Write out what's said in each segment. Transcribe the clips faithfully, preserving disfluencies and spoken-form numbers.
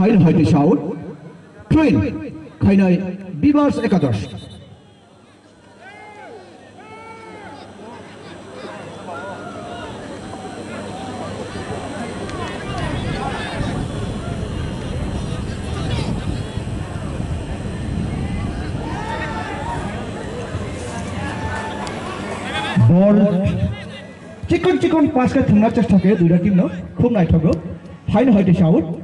Haino hai teisa out. Throw in khainai Bibas Ekadosh. Bol chikon chikon pass khe thwngna chesta khe duita team no, khub naithogo. Haino hai teisa out.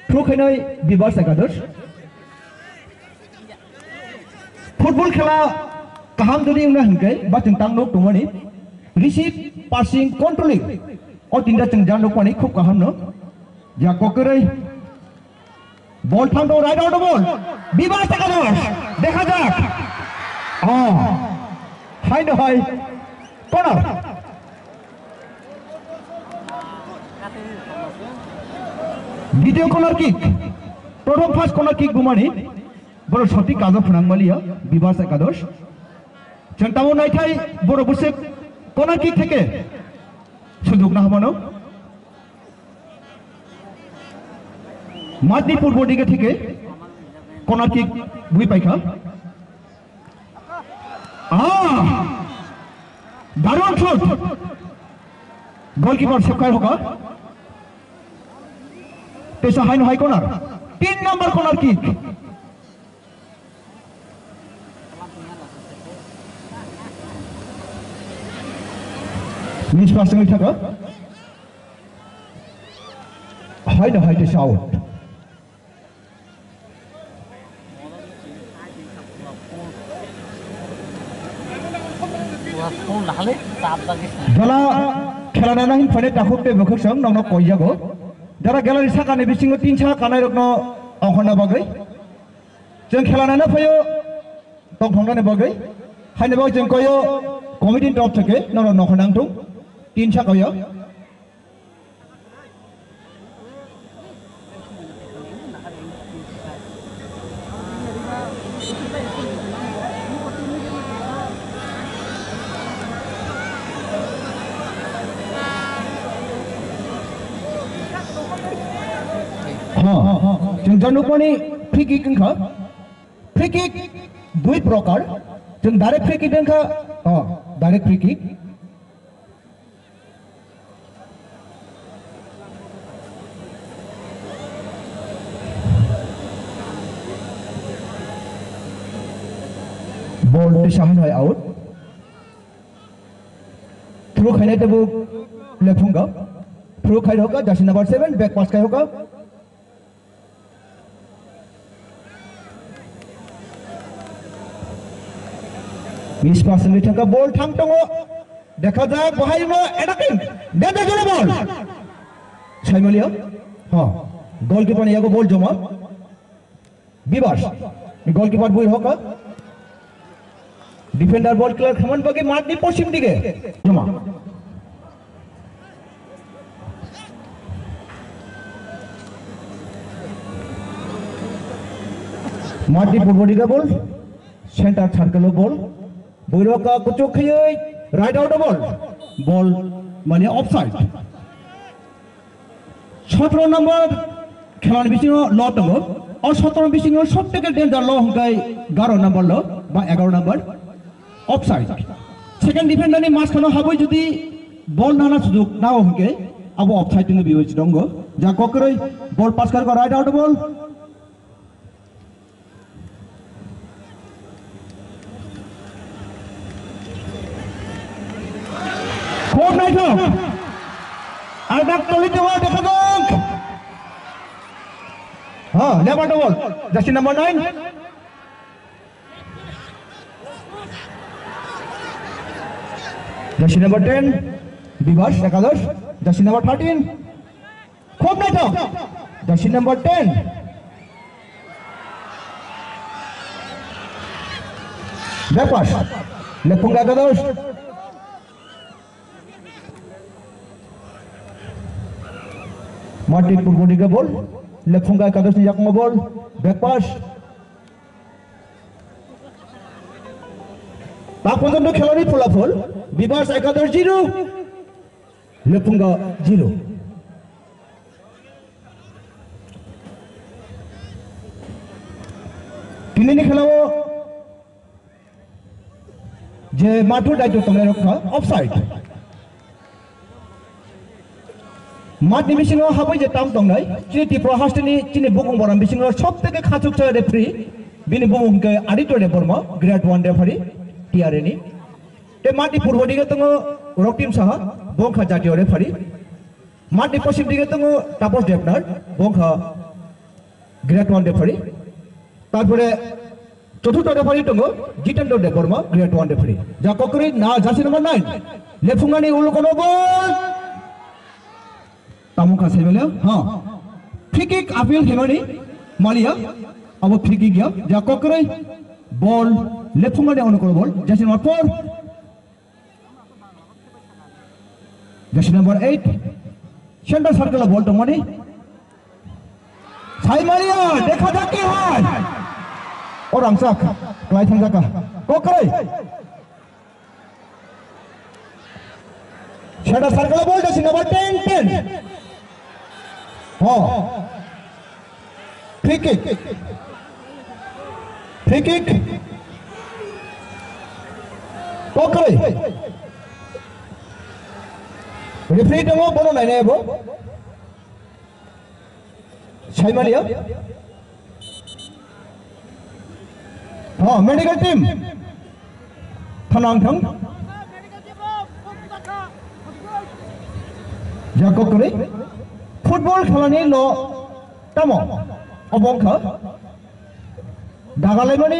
Throw khainai Bibas Ekadosh. Football khela kaham jodi wngna hinkhe ba chwng tang nuk tongmani receive, passing, controlling, o tinta chwng ja nukmani khub kaham no. Ja kokwrwi bol thang tongo, right out ball. Bibas Ekadosh, dekha jak. Oh, hai no hai. Corner. Ditiyo corner kick. Prothom first corner kick bumani. Borok sotik kajo phwnang maliya. Bibas Ekadosh. Chwng tamo naithai borok bwswk corner kick theke sujok na hamano. Matni purbo dige theke corner kick bui paikha. Ah! Darun shoot! Goalkeeper sevkai hoka. Teisa haino hai corner. Tin number corner kick. Miss pass wngwi thaka. Haino hai teisa out. Jala khela nana hin phane takhuk tei bwkhak song nokno koijago. Jara gallery sakani bisingo tinsa kanai rokno ongkhorna bagwi. Chwng khela nana phaio tongthoknani bagwi. Haini bagwi chwng koio committee ni top theke norok nokho nangthung. Tinsa koio. Ha, chwng janukmani free kick wngkha. Free kick dui prokar. Chwng direct free kick wngkha. Ha, direct free kick. Ball tisa hai hai out. Throw khainai tabuk Lephunga. Throw khai hoka, jersey number seven, back pass khai hoka. Miss pass ni thangka, ball thang tongo. Dekha jak, bahai no attacking. Danger zone ball. Saimaliya. Ha. Goalkeeper ni yago ball joma. Bibas. Goalkeeper bui hoka. Defender ball clear khaman bagwi matni poschim dige. Joma. Matni purbo dige ball. Center circle o ball. Buiroka kuchuk khayoi right out o ball. Ball mane offside. Sotro number khelani bisingo lo tongo. O sotro bisingo sob theke danger lo hwnkhe garo number lo ba egaro number offside. Second defender ni maskano habwi jodi ball nana sujok nao hwnkhe abo offside hwnwi bibechi tongo. Ja kokroi ball pass kharkha right out ball. Khub naithok. Ardak toli dewa dekha dong. Ha, lebar double. Jersey number nine. Jersey number ten. Bibas Ekadosh. Jersey number thirteen. Khub naithok. Jersey number ten. Back pass. Lephunga Ekadosh. Martin purbo dige ball. Lephunga Ekadosh ni yakung ball. Back pass. Ta porjonto khelani pholaphol. Bibas Ekadosh zero. Lephunga zero. Tinini khelao je mathur daityo tongnairok kha offside. Mathni bisingo habwi je tam tongnai, chini Tripura hasteni chini bukung borom bisingo sob theke khachuksa referee, bini bumung hwnkhe Aditya Debbarma, grade one referee, T R A ni. Tei mathni purbo digo tongo Roktim Saha, bo wngkha jatiyo referee. Mathni poschim digo tongo Taposh Debnar, bo wngkha grade one referee. Tarpore choturtho referee tongo Jitendra Debbarma, grade one referee. Ja kokrwi na jersey number nine. Lephungnani ulo kono bol. Tamo kha saimanya. Ha. Free kick appeal hemani maliya. Abo free kick ya. Ja kokrwi bol. Lephungnani ulo kono bol. Jersey number four. Jersey number eight, center circle o bol tongmani. Saimaliya, dekha jak ki hai? O rangchak, klai thangjakha. Kokroi. Center circle o bol, jersey number ten, ten. Ho. Free kick. Free kick. Kokroi. Referee tongo, bono nainai bo. Saimaliya. Ha, medical team. Thanang thang. Ja kokroi. Football khelani lo tamo. Obo wngkha. Dagalaimani,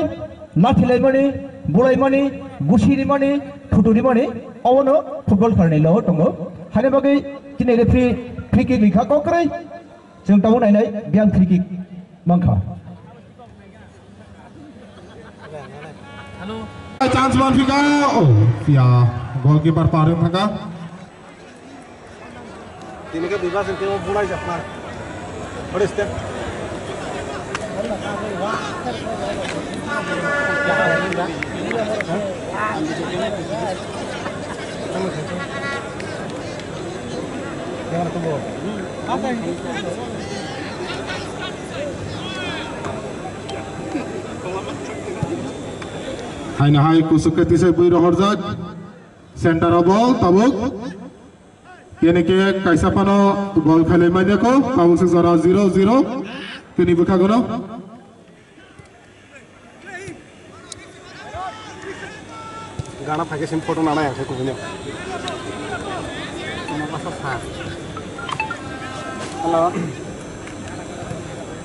lathilaimani, bulaimani, gusirimani, thuturimani, obono football khelani lo tongo. Haini bagwi chini referee free kick rikha kokroi. Chwng tabuk nainai biyang free kick mankha. Chance man phika, oh, phiya, goalkeeper parung thangkha. Tini ke bebas ke bulai jakma. What is that? Haino hai kusuk khe tisai bui rohorjak. Center o bol tabuk. Tini ke kaisa phano gol khailai manya kho, tabuk se jora zero zero. Tini bwkha gono. Gana phai khe sim photo nana yang khe kubuni. Hello.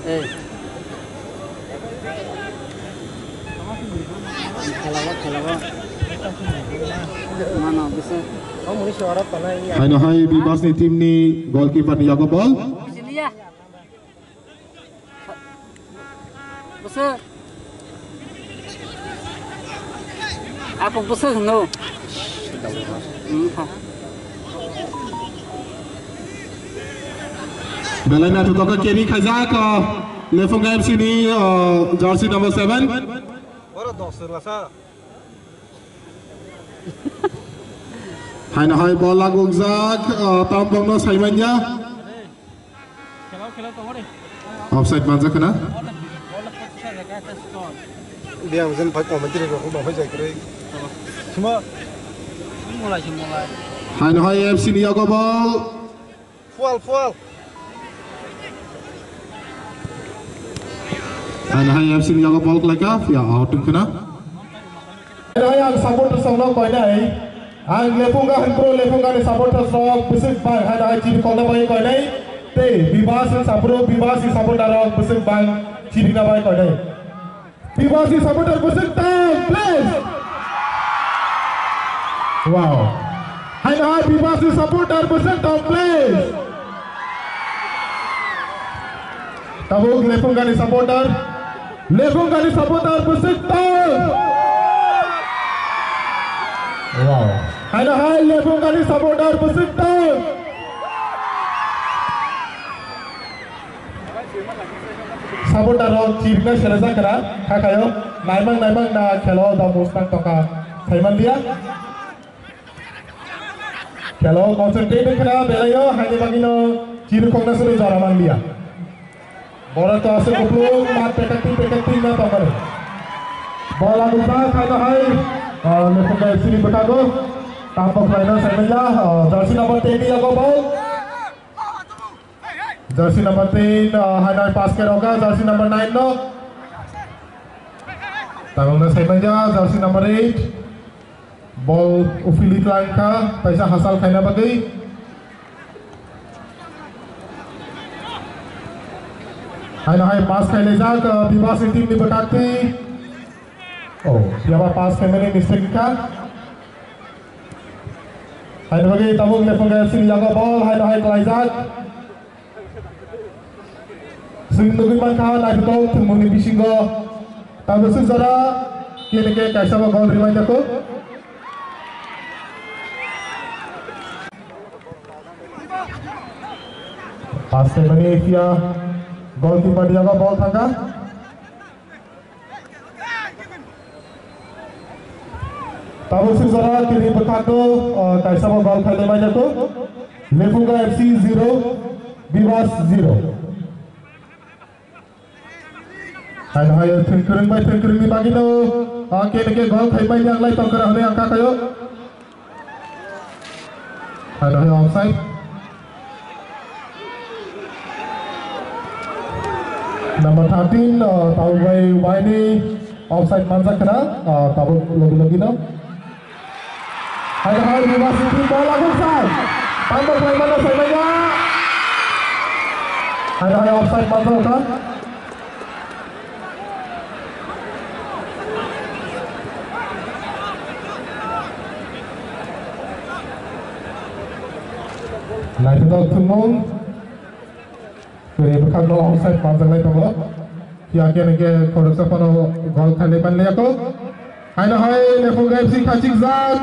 Hey. Khelao, khelao. Mano, bisa. Haino hai Bebas ni team ni goalkeeper ni yago bol. Bisa. Aku bisa no. Hmm, ha. Belai naithotok khe carry khaijak, uh, Lephunga F C ni, uh, jersey number seven. Haino hai bol lagukjak, uh, tam bokno saimanya. Offside manjak khna. Biyang jen phai commentary rok bo phai jai kwrwi. Sima. Haino hai F C ni yago bol. Fual, fual. Haino hai F C ni yago bol klaika, phiya out wngkhna. Haino hai ang supporters rokno koinai. Ang Lephunga hwnphru Lephunga ni supporters rok bwswk bai haino hai chini kokna bai koinai. Tei Bebas ni supporter, Bebas ni supporter rok bwswk bai chini na bai koinai. Bebas ni supporter bwswk tong, please. Wow. Haino hai Bebas ni supporter bwswk tong, please. Tabuk Lephunga ni supporter. Lephunga ni supporter bwswk tong. Wow. Haino hai Lephunga ni supporter bwswk tong. Supporter rok chirikna selajak kra, kha khayo, naimang naimang na khelo da mustang tongkha, saiman dia. Khelo concentrate kra belayo, haini bagino chirikokna suru jora man dia. Bola to ase kuplung, mat pekating pekating na tongkha. Ball ang ujak, hai no hai. Ah, Lephunga F C ni bwtago. Tambo khlaina saimanya. Ah, jersey number ten ni yago ball. Jersey number ten, ah, hai no hai pass khe roga, jersey number nine no. Tabangno saimanya, jersey number eight. Ball ufili tlangkha, paisa hasal khaina bagwi. Hai no hai pass khailai jak, uh, Bibas ni team ni bwkhaktwi. Oh, yaba pass khaimani mistake kha. Hai no bagwi tabuk Lephunga F C ni yago ball, hai no hai khlaijak. Chwng nugwi mankha, naithothok thwngmungni bisingo tabuk swk jora kene khe kaisa bo gol rwmai jago. Pass khaimani phiya goalkeeper ni yago ball thangkha. Tabuk swk jora kini bwkhakno, ah, kaisa bo gol khailai mai jago. Lephunga F C zero, Bibas zero. Hai hai thwng kwrwng bai thwng kwrwngni bagwino, ah, kene khe gol khai bai yang lai tongkha hwnwi ang kha khaio. Hai hai offside. Number thirteen, uh, Tawi bai waini offside manjak khna, uh, tabuk logi logi no. Hai hai Bibas ni team ball aguk sai. Tambo khlai mano sai manya. Hai hai offside manjak kha. Naithothok thwngmung. Tei bwkhakno offside manjaknai tongo. Phiya khe nokhe khoroksa phano gol khailai manliya kho. Haino hai Lephunga F C khachikjak.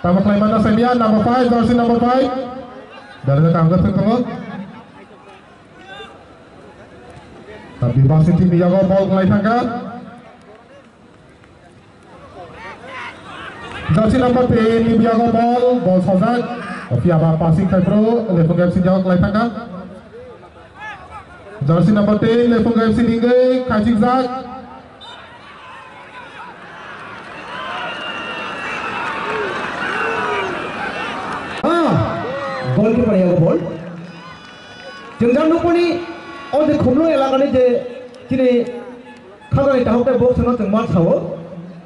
Tamo khlai manna samiya number five, jersey number five. Darajak ang gotwk tongo. Bibas ni team ni yago ball khlai thangkha. Jersey number ten ni biyago ball, ball sojak. Phiya ba passing khai pro, Lephunga F C ni yago khlai thangkha. Jersey number ten, Lephunga F C ni wngwi khachikjak. Ah, goalkeeper yago ball. Chwng jang nukmani o je khumlung elakani je chini khajani tahok tei box no chwng ma sao.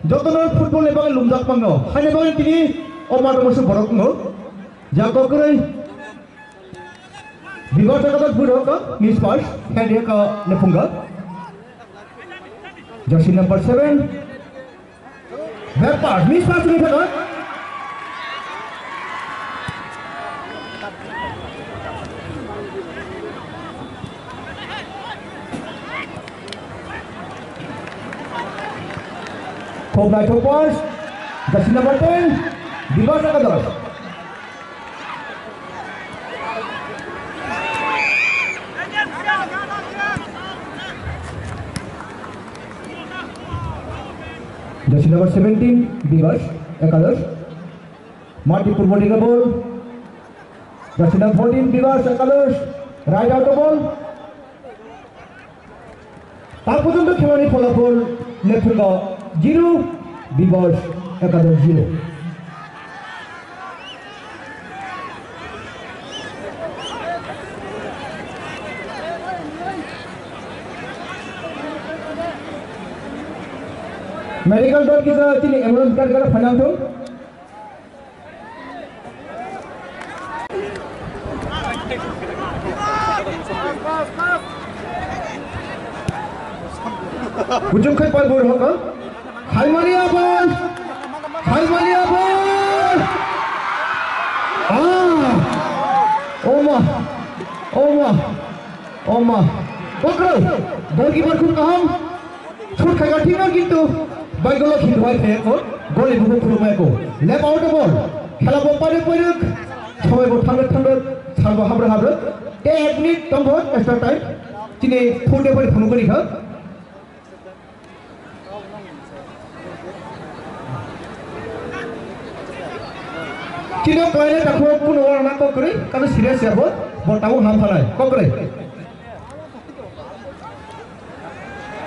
Jotono football ni bagwi lumjak mangno. Haini bagwi tini o mato musu borok wngo. Ja kokrwi. Bibas Akadas bui rohka, miss pass, head ya ka Lephunga. Jersey number seven. Bepar, miss pass ni thaka. Khub naithok pass, jersey number ten, Bibas Akadas. Jersey number seventeen, Bibas Akadas. Mati purbo diga ball. Jersey number fourteen, Bibas Akadas. Right out ball. Ta porjonto khelani pholapol Lephunga zero, Bibas Akadas zero. Medical dol kisa chini ambulance gari gari phainang thung. Kuchuk khai pal bor hoka. Haimani abang. Haimani abang. Ah. Oma. Oma. Oma. Kokro. Goalkeeper khub kaham. Shoot khaikha thikno, kintu bai golo khintu bai khaiyakho, goli bukhuk khulumyakho. Left out ball. Khela bo pairwk pairwk, somai bo thangrwk thangrwk, sal bo habrwk habrwk. Tei ek minute tongkho extra time. Chini fourth referee phunukgwi rikha. Chini player takhuk kunu warna kok kwrwi, kano serious ya bo, bo tabuk ham phalai, kok kwrwi.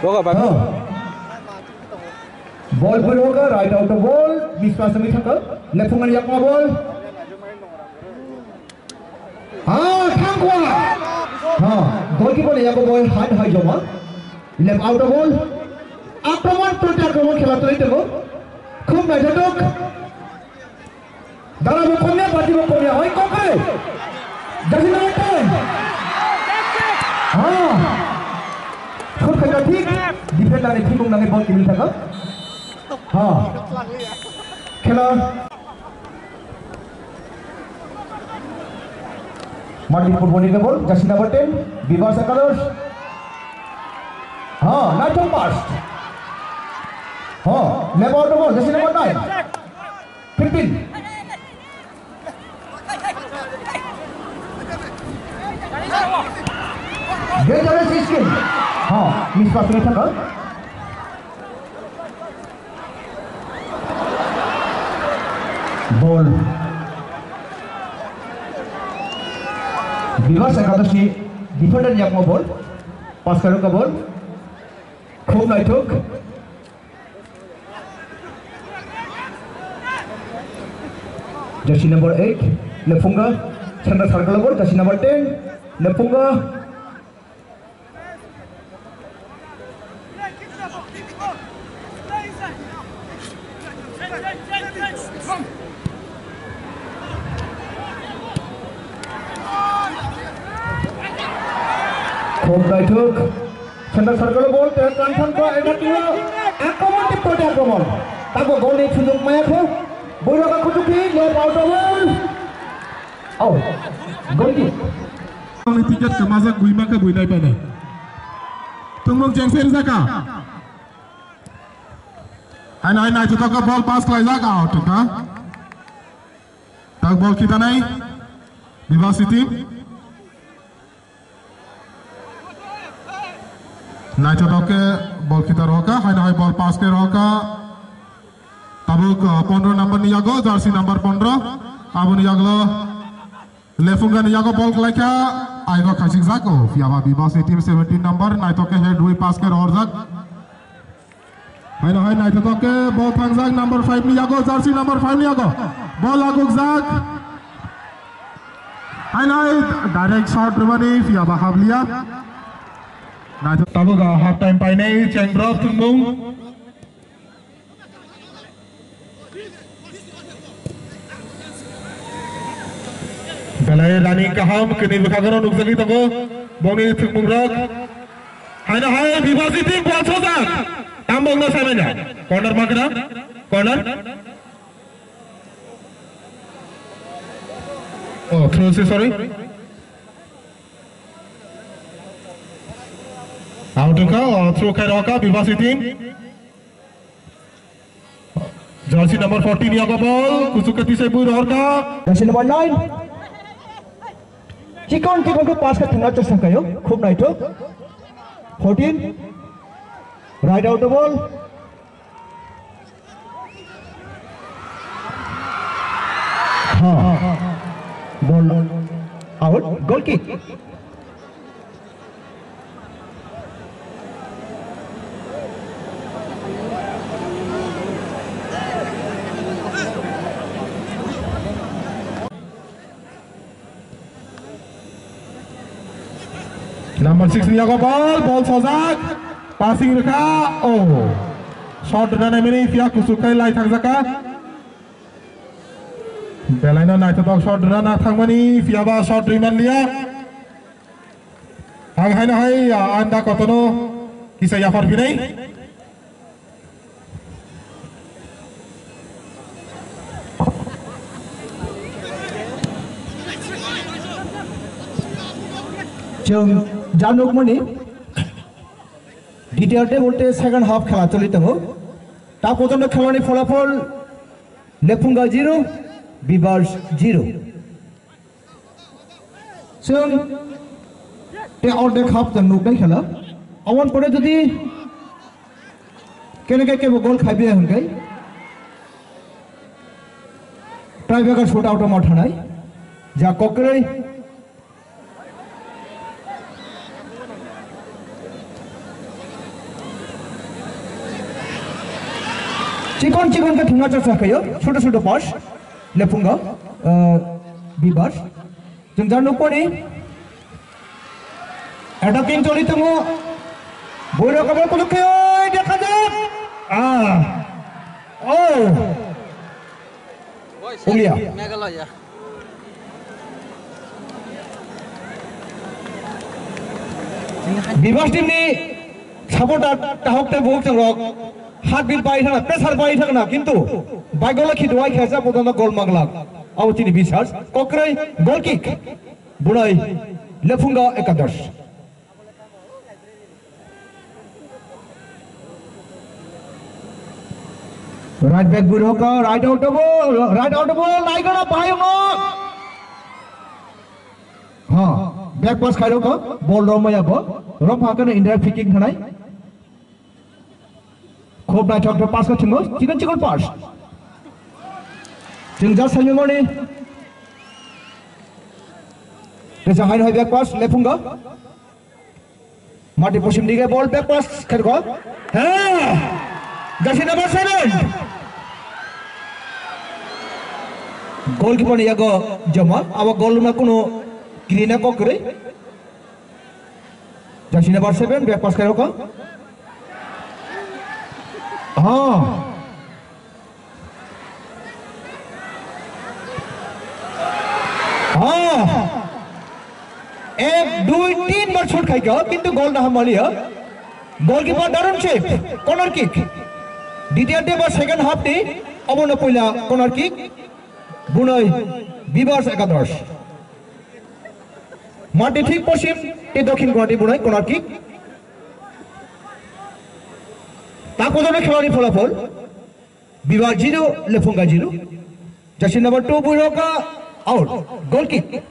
Boga ba. Oh. Ball pui roka, right out the ball. Miss pass mi thaka. Left wing yakma ball. Ha, thangkwa. Ha, goalkeeper ni yago ball hand hai joma. Left out the ball. Akromon, proti akromon khela tuli tebo. Khub naithothok. Dara bo komya, bati bo komya, hoi kokre. Jasi na ete. Ha. Khub khaina thik. Defender ni thik wngnai ball kimil thaka. Ha. Khela. Martin football ni ball, jasi number ten, Bivas Ekadosh. Ha, naithok pass. Ha, left out the ball, jasi number nine. Fifteen. Dangerous skill. Ha, miss pass ni thaka. Ball. Bivas Ekadosh ni defender yakma ball. Pass karuka ball. Khub naithok. Jersey number eight, Lephunga, center circle ball, jersey number ten, Lephunga. Khub naithok. Center circle ball, te tang thang ko, eta tio. Akromon, tip ko, akromon. Tako gol ni sujog maya kho. Boirok a kuchuk ni, left out the ball. Out. Goal kick. Ang ni ticket ke majak bui maka bui nai pai nai. Tungmung jeng sen jaka. Hai nai nai tutok ke ball pass khlai jak, out ka. Tak ball kita nai. Bivas team. Naithotok khe ball khita rohorkha, haino hai ball pass khe rohorkha. Tabuk, uh, pondro number ni yago, jersey number pondro. Aboni yaglo Lephunga ni yago ball khlaikha, aigo khachikjak o. Phiyaba Bivas ni team seventeen number, naithok khe head rwi pass khe rohorjak. Haino hai naithotok khe ball thangjak number five ni yago, jersey number five ni yago. Ball agukjak. Haino hai direct shot rwmani phiyaba habliya. Naithok tabuk half time painai cheng drop thwngmung. Belai running kaham, kini bwkhago nukjagwi tongo bongni thwngmungrok. Haino hai Bivas ni team ball sojak. Tambokno samaina. Corner makna. Corner. Oh, throw se, sorry. Out wngkha, oh, throw khai rohorkha Bivas ni team. Jersey number fourteen yago ball, kuchuk khe tisai bui rohorkha. Jersey number nine. Chikon chikon khe pass khe thangna chwng sakhaio, khub naithok. Fourteen. Right out the ball. Ha. Ball out, goal kick. Number six ni yago ball, ball sojak, passing rwkha, oh. Shot rwna naimani phiya kuchuk khai lai thangjakha. Belaino naithotok shot rwna thangmani phiyaba shot rwi manliya. Ang haino hai, ah, anda kotono kisa yaphar phinai. Chwng janukmani detail tei ulte second half khela choli tongo. Ta pojono khelani pholaphol Lephunga zero, Bivas zero. Chwng tei ordek half chwng nuknai khela. Aboni pore jodi kene ke kebo goal khaibiya hwnkhe, tiebreaker shootout-o ma thanai. Ja kokrwi. Chikon chikon khe thwngna chaksa khaio, sudu sudu pass, lephunga, ah, Bibas. Chwng jar nukmani. Attacking choli tongo. Boiro kabel kuluk khe, oi, dekha jak. Ah. Oh. Ulia. Meghalaya. Bibas team ni supporter tahok tei buhok chwng rok heartbeat bai thangna, pressure bai thangna, kintu bai gola khi duai khaisa podono gol manglak. Abo chini bisas, kokroi goal kick. Bunai Lephunga Ekadosh. Right back Buroka, right out the ball, right out the ball, naigana bayongo. Ha, back pass khairokha, ball romaya bo, rom hakana indirect free kick thanai. Khub naithok pass kha thwngwi, chikon chikon pass. Chwng ja saimani. Tesa haino hai back pass, Lephunga. Mati posim dige ball back pass kherko. Ha! Jersey number seven. Goalkeeper ni yago joma. Abo goal luna kuno kirina kok kwrwi. Jersey number seven back pass kherko. Ha. Ah. Ek, dui, tin bar shoot khai kha, kintu goal naha maliya. Goalkeeper Darun Chief, corner kick. Ditiyo te ba second half ni, obono puila corner kick. Bunai Bibas Ekadosh. Mati thik posim te dokhin Guwahati bunai corner kick. Ta kojono khelani pholapol. Bibas zero, Lephunga zero. Jersey number two, Buroka out. Goal kick.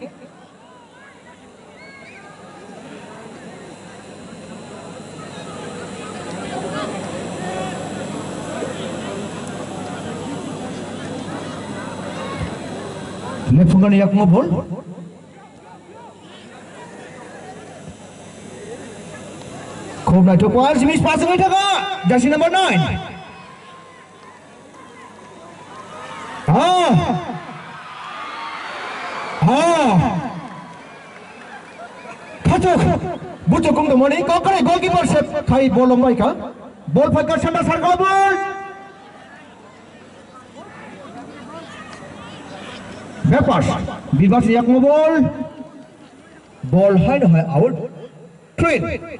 Lephunga ni yakmo ball. Khub naithok, pass, miss pass wngwi thangkha. Jersey number nine. Ha. Ha. Khachuk. Buchuk kung tongmani. Kokore goalkeeper save khai ball lombai kha. Ball phaikha sanda sarkha ball. Back pass. Bibas yakmo ball. Ball haino hai out. Throw in.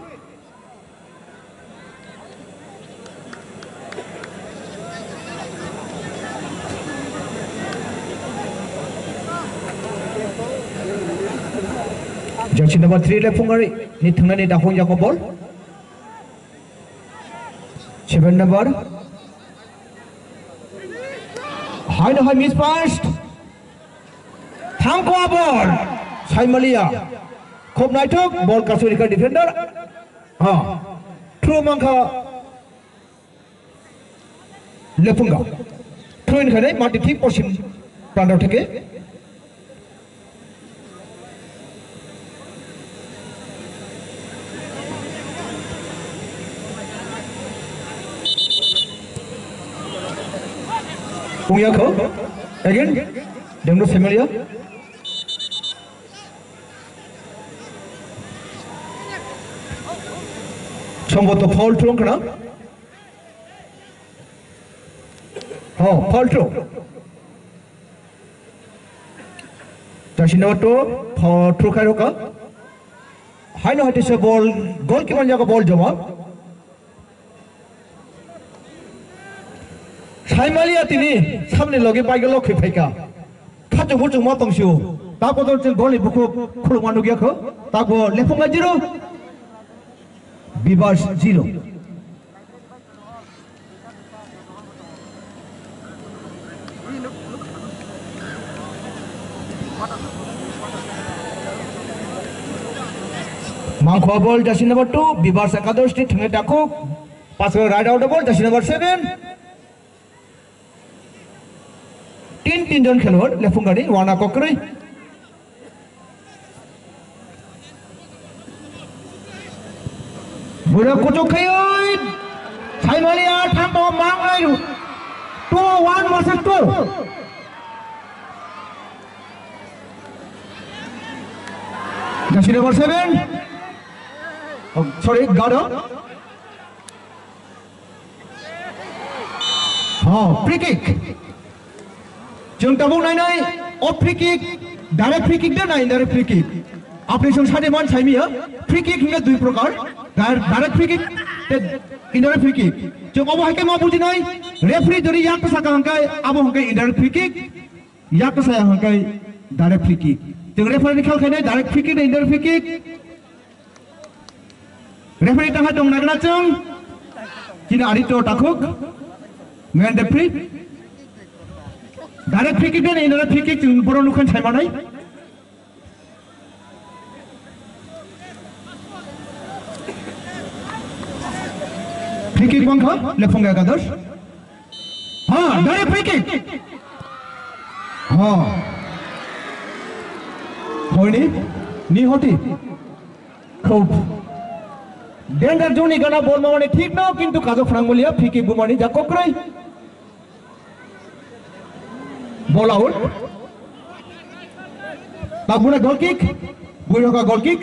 Jersey number three Lephungari ni thwngnani dakhung yago ball. Seven number. Haino hai miss pass. Thangkho abor. Saimaliya. Khub naithok ball kasuri kha defender. Ha. Throw mankha. Lephunga. Throw in khainai mati thik posim prando theke. Pungya kho. Again. Dengno Saimaliya. Somboto foul thung khna. Ho, foul thung. Jersey number two, foul thung khai roka. Haino hai tisa ball, goalkeeper jaga ball joma. Saimaliya tini samni logi bike lo khwi phaika. Khachung buchung ma tongsio. Ta kotor cheng goli bukhuk khuluma nugya kho. Ta go Lephunga zero. Bibas zero. Mangkho ball jersey number two, Bibas Ekadosh ni thwngnai dakhuk. Pass khe right out ball jersey number seven. Tin tin jon khelwar Lephungani wana kokrwi. Bura kuchuk khayoi. Saimaliya thangto mangnai ru. Two one versus two. Jersey number seven. Oh, sorry, Gado. Oh, free kick. Chwng tabuk nainai, o free kick, direct free kick de na indirect free kick. Apni chwng sade man saimiya, free kick hingke dui prokar, dir-, direct free kick, te indirect free kick. Chwng obo hai khe ma bujinai, referee jodi yak saka hingke, abo hingke indirect free kick, yak saya hingke direct free kick. Chwng referee ni khal khainai direct free kick, indirect free kick. Referee tangha tong nagna chwng. Chini Aditya Takhuk. Man referee. Direct free kick de, indirect free kick chwng borok nukhan saimanai. Free kick bangkha, lephung ekadosh. Ha, direct free kick. Ha. Hoini, ni hoti. Khub. Danger zone ni gana bol mamani thik no, kintu kajo phrang mulia, free kick bumani ja kokroi. Ball out. Tabuna goal kick. Buiroka goal kick.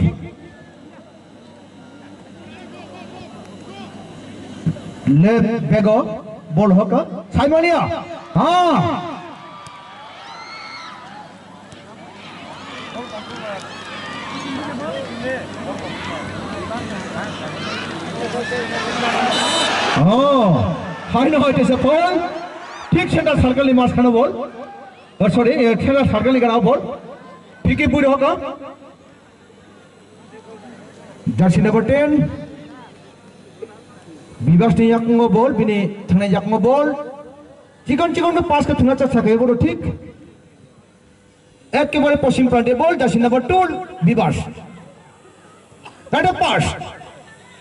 Left back o ball hoka. Saimania. Ha. Oh, hai no, it is a foul. Thik center circle ni mas khano ball. Oh, sorry, eh, center circle ni gana ball. Free kick bui hoka. Jersey number ten. Bibas ni yakungo ball, bini thangnai yakungo ball. Chikon chikon ke pass ke thuna cha sakai boro thik. Ekebare poschim prante ball, jersey number two, Bibas. Right of pass.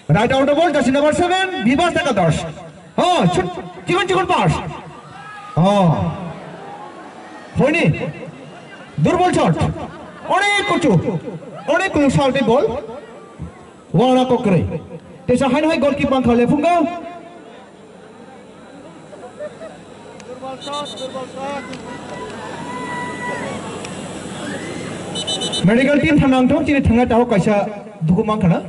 Right out of ball, jersey number seven, Bibas Ekadosh. Oh, chut, chikon chikon pass. Oh. Honi. Durbol shot. Onek kuchu. Onek kuchu salti ball. Wala kokre. Tesa hai hai goalkeeper khale phungo. Medical team thang nang thok chini thangna taho kaisa duku mang khana.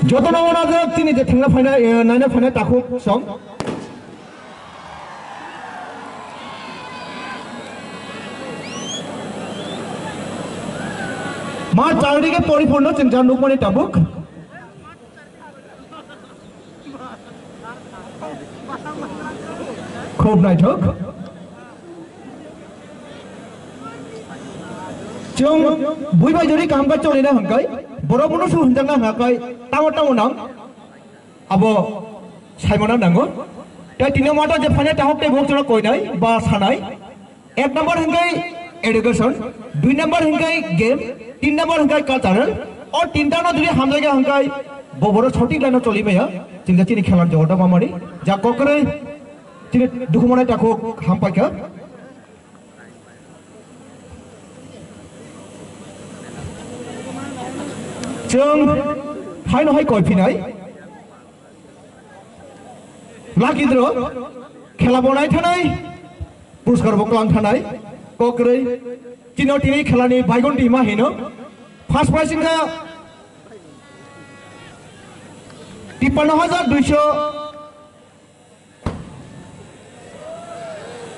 Jotono wana jak chini je thangna phaina, eh, naina phaina takhuk song. Ma changri ke poriphurno chwng ja nukmani tabuk. Khub naithok. Chwng buibai jori kaham khe chonina hwnkhai, borok munu su hwnjakna hwnkhai, tamo tamo nang. Abo saimano nango. Tei tini mata je phane tahok tei bok chwla koinai ba sanai. Ek number hwnkhai education, dui number hwnkhai game, tin number hwnkhai cultural. O tinta no jodi hamjaiga hwnkhai bo boro sothik line o choli maya. Chingja chini khelar jogota mamani. Ja kokroi chini dukhumanai takhuk hampaikha. Chwng haino hai koi phinai. Lucky draw, khela bo nai thanai, puruskar bo klang thanai, kokroi, chino tini khelani baigon team a hino. First prize wngkha tippanno hajar duiso,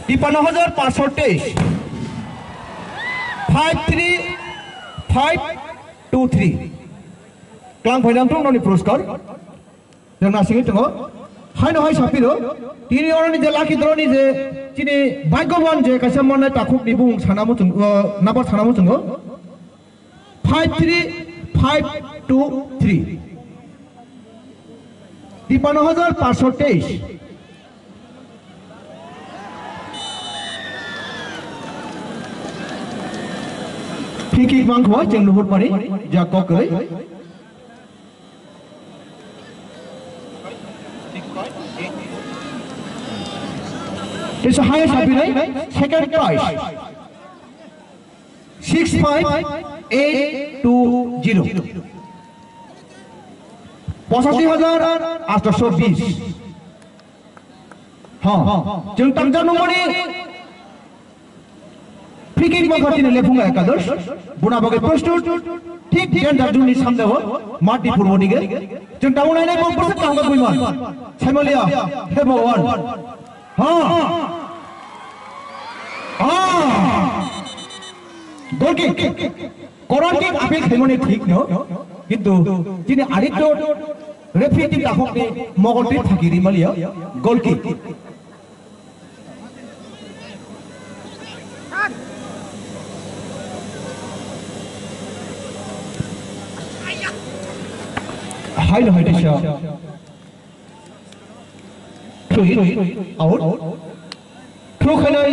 tippanno hajar paanso teis, five three five two three. Klang phainang thung noni puruskar. Jemna singwi tongo. Haino hai sapiro. Tini oroni je lucky draw ni je chini bhagyaban je kaisa mannai takhuk ni bumung sana muchung, uh, number sana muchungo. Five three five two three. Tipano hajar paanso teis. Free kick mangkho, cheng nuhur mani, ja kok kwrwi. Teisa highest sapinai second prize six five eight two zero. Pochashi hajar atosho bis. Ha, chwng tangjaknukmani free kick mangkha tini Lephunga Ekadosh. Buna bagwi prostut, thik danger zone ni samjao, mat di purbo dige. Chwng tabuk nainai bo bwswk kaham kha buiman. Saimaliya, he Bhagwan. Ha. Ha. Goal kick. Corner kick appeal khaimani thik no. Kintu chini arekto referee team takhukni mogon twi thaki rimaliya. Goal kick. Haino hai teisa. Throw in, out. Throw khainai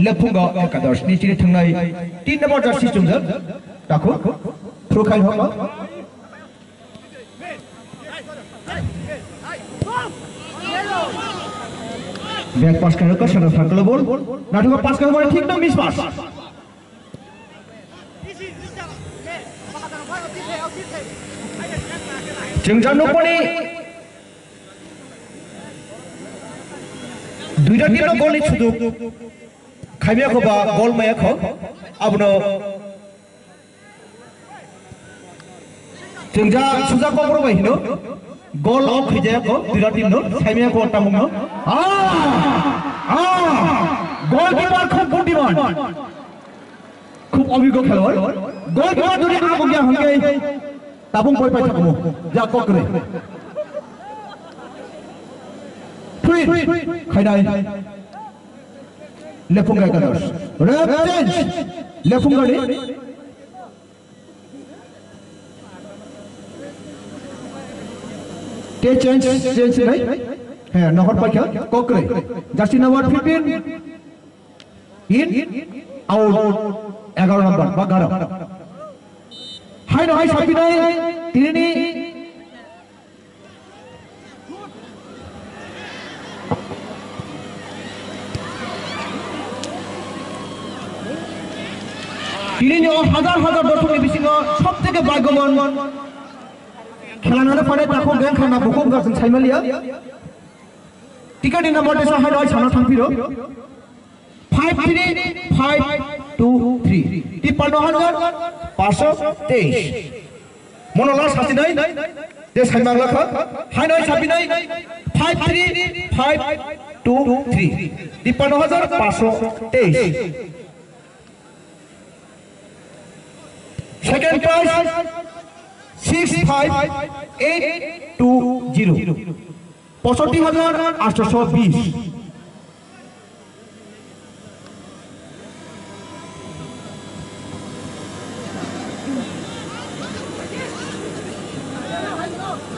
Lephunga Ekadosh ni chini thangnai tin number jersey chumjak. Takhu. Throw khai hokma. Back pass khairokha sana circle ball. Nathokha pass khairokha thik no miss pass. Chwng ja nukmani duita team no goal ni suduk khaimya kho ba goal maya kho abono chwng ja suja kokro bai hino goal o khijaya kho duita team no saimya kho tamung no ah ah goalkeeper khub buddhiman. Khub obhiggo khelwar. Goalkeeper jodi abo gya hwnkhe tabung boi pai thangmo. Ja kokre. Free. Khainai. Lephunga Ekadosh. Rep change. Lephunga ni. Te change, change nai. He, nohor paikha. Kokre. Jersey number fifteen. In, out, egaro number ba garo. Haino hai sapinai tini tini ni o hajar hajar dorsokni bisingo sobtheke bhagyoban khelanani pare takhuk geng khana bukhuk gasing saimaliya. Ticket ni number tesa haino hai sana thangphiro. Five three five two three. Tippanno hajar paanso teish. Mono last hati nai. Te sai mang lakha. Hai nai sabi nai. Five three five two three. Tippanno hajar paanso teish. Second prize six five eight two zero. Pochoti hajar atosho bis.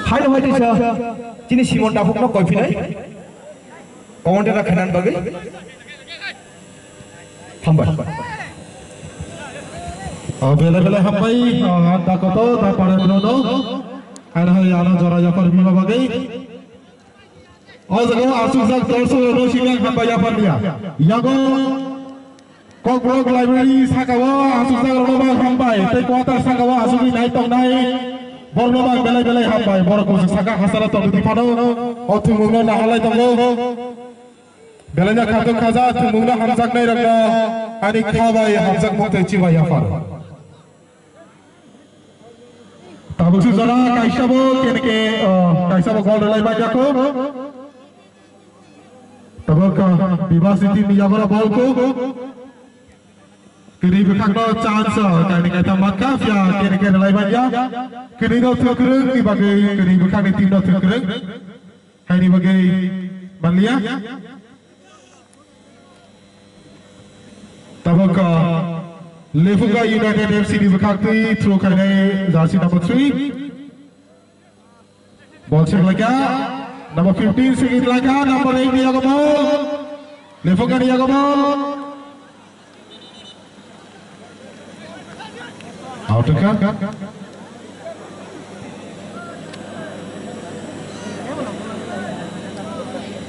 Haino hai teisa chini Simon Daphukno koiphinai. Comment da khainan bagwi. Hambai. O, belai belai hambai, o, anda koto, da pare brono. Haino hai ano jora yapar bima bagwi. O jaga o asukjak dorsok rokno sini ang hambai yapharliya. Yago Kokborok Library saka o asukjak rokno bang hambai. Tei quarter saka o asugwi nai tongnai borokno bang belai belai hambai. Borok kuchuk saka hasara tongwi phano o thwngmungno naharlai tongo. Belai no khatung khaja thwngmungno hamjaknai rokno ani kha bai hamjakmung tei chibai yaphar. Tabuk si jora kaisa bo kene ke, oh, kaisa bo gol rwlai bai jakho. Tabuk, ah, Bibas ni team ni yagora ball ko. Kini bwkhak no chance, ah, kaini kaitham mankha, phiya kene ke rwlai bai ya. Kini no thwk kwrwng ni bagwi kini bwkhak ni team no thwk kwrwng. Haini bagwi manliya. Tabuk, ah, Lefunga United F C ni bwkhak twi throw khainai jersey number three. Ball check laika, number fifteen check laika, number eight ni yago ball. Lefunga ni yago ball. Out wngkha.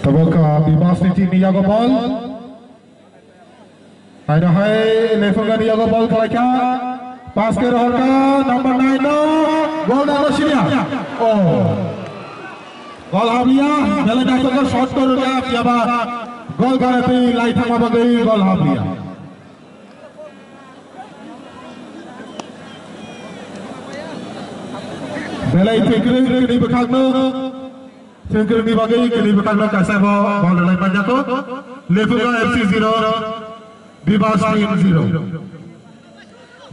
Tabuk, ah, Bibas ni team ni yago ball. Haino hai Lephungani yago ball khlaikha. Pass khe rohorkha number nine no. Goal da no sinya. Oh. Goal hamya. Belai naitokjak shot korokya. Phiyaba goal gana twi lai thangma bagwi goal hamya. Belai thwngkwrwng kwrwi bwkhakno. Thwngkwrwngni bagwi kwrwi bwkhakno kaisa bo ball rwlai manjago. Lephunga F C zero, Bibas team zero.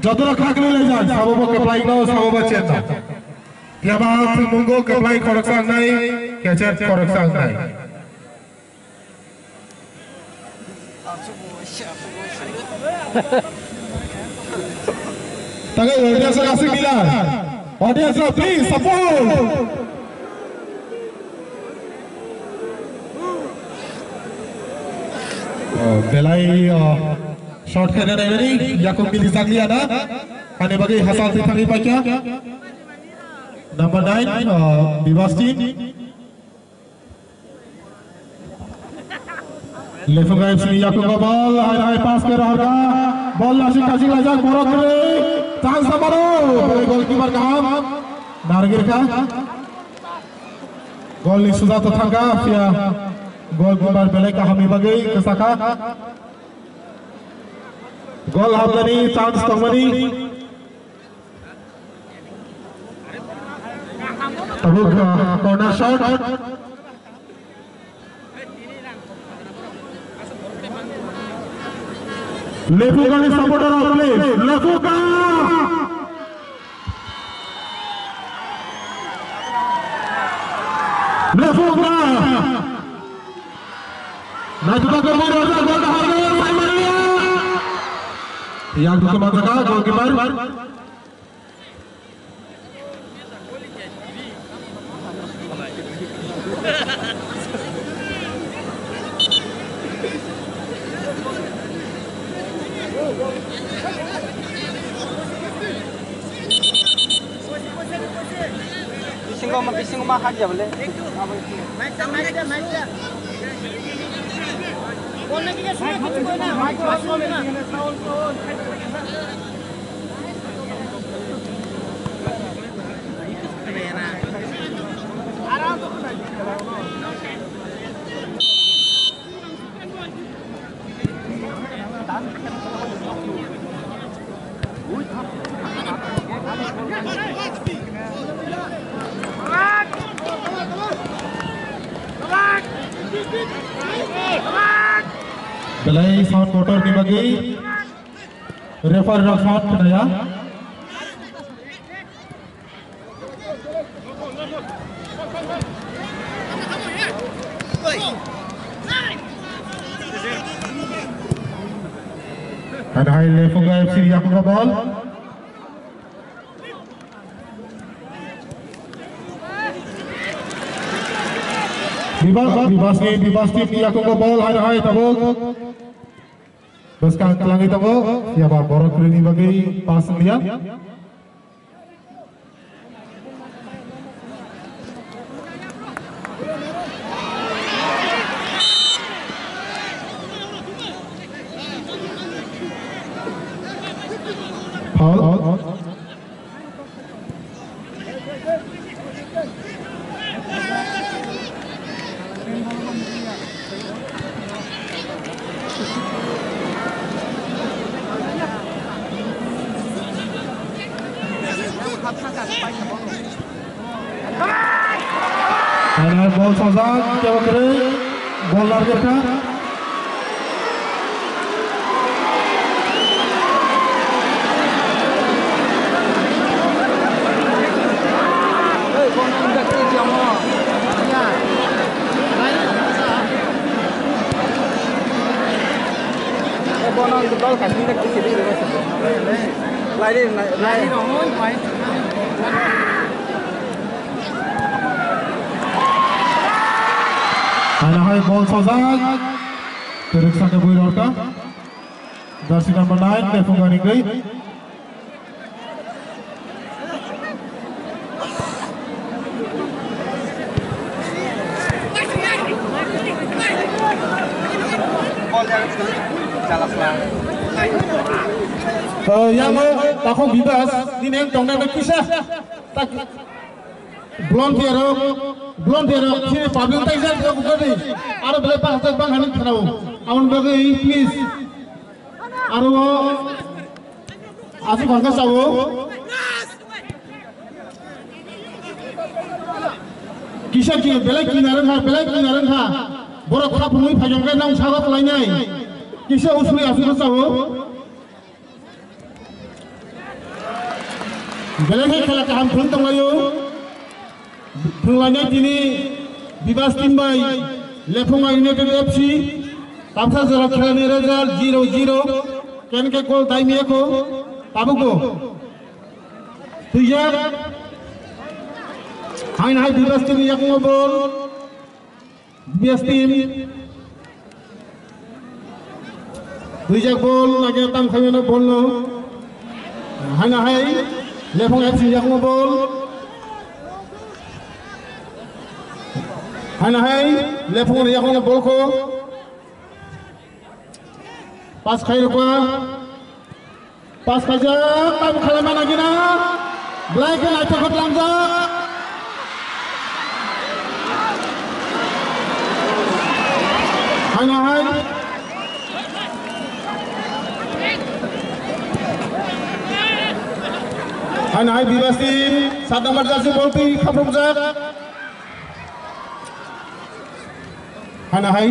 Jotono kha kwrwi laijak, sabo bo kwplaino, sabo bo chenno. Phiyaba thwngmungo kwplai khoroksa wngnai, kechet khoroksa wngnai. Takai audience asik gila. Audience, please support. Oh, belai, oh, shot khe nai nai, yakung mili jakliya na. Ani bagwi hasal twi thangwi paikha. Number nine, oh, Bibas team. Lephunga F C ni yakungo ball, hai hai pass khe rohorkha. Ball nasing kasing laijak, borok kwrwi. Chance namaro. Belai goalkeeper kaham. Narwgwirkha. Goal ni suja to thangkha, phiya goalkeeper belai kahamni bagwi kwchakha. Goal hapnani chance tongmani. Tabuk, uh, corner shot. Lephungani supporter rok, please. Lephunga! Lephunga! Naitugkha khe bui rojak, ball dah harga, Simon Lia. Yang tu kemana kah, goalkeeper? Bisingo ma, bisingo ma hakya bole. Belai sound motor ni bagwi referee rok sound khnaya. Hai Lephunga F C yakungo ball. Bibas, Bibas ni, Bibas team ni yakungo ball hai hai tabuk. Bwskang twlangwi tongo, phiya ba borok kwrwini bagwi pass wngya. Foul. Final ball sojak, kebo kwrwi, ball narwkha. Haino hai ball sojak. Kwrwksa khe bui rorkha. Jersey number nine, Lephunga ni gwi. Ball yang jalasla. Yang takhuk Bibas, nini yang tongnai na kisa. Tak volunteer rok, volunteer rok, sini public tai jak jak gadi. Aro belai pas tak bang hanik khanao. Amon bagwi please. Aro asuk bangka sao. Kisa ki belai kina rengkha, belai kina rengkha. Borok khapungwi phaiyong khe nang sago khlainai. Kisa usuli asuk sao. Belai khe khela kaham thwng tonglaio. Thwnglainai tini Bibas team bai Lephunga United F C. Tamsa jora khelani result zero zero. Ken ke goal time yako. Tabukbo. Twijak. Hain hai Bibas team yakmo bol. B S team. Twijak bol lagi tam khaimano bol no. Haina hai Lephung F C yakmo bol. Haina hai Lephung yakmo bol ko. Pas khai rukwa. Pas khaijak, tam khalai mana gina. Belai khe naithok khe tlangjak. Haino hai. Haino hai Bibas team, sat number jersey bol twi khaprokjak. Hana hai.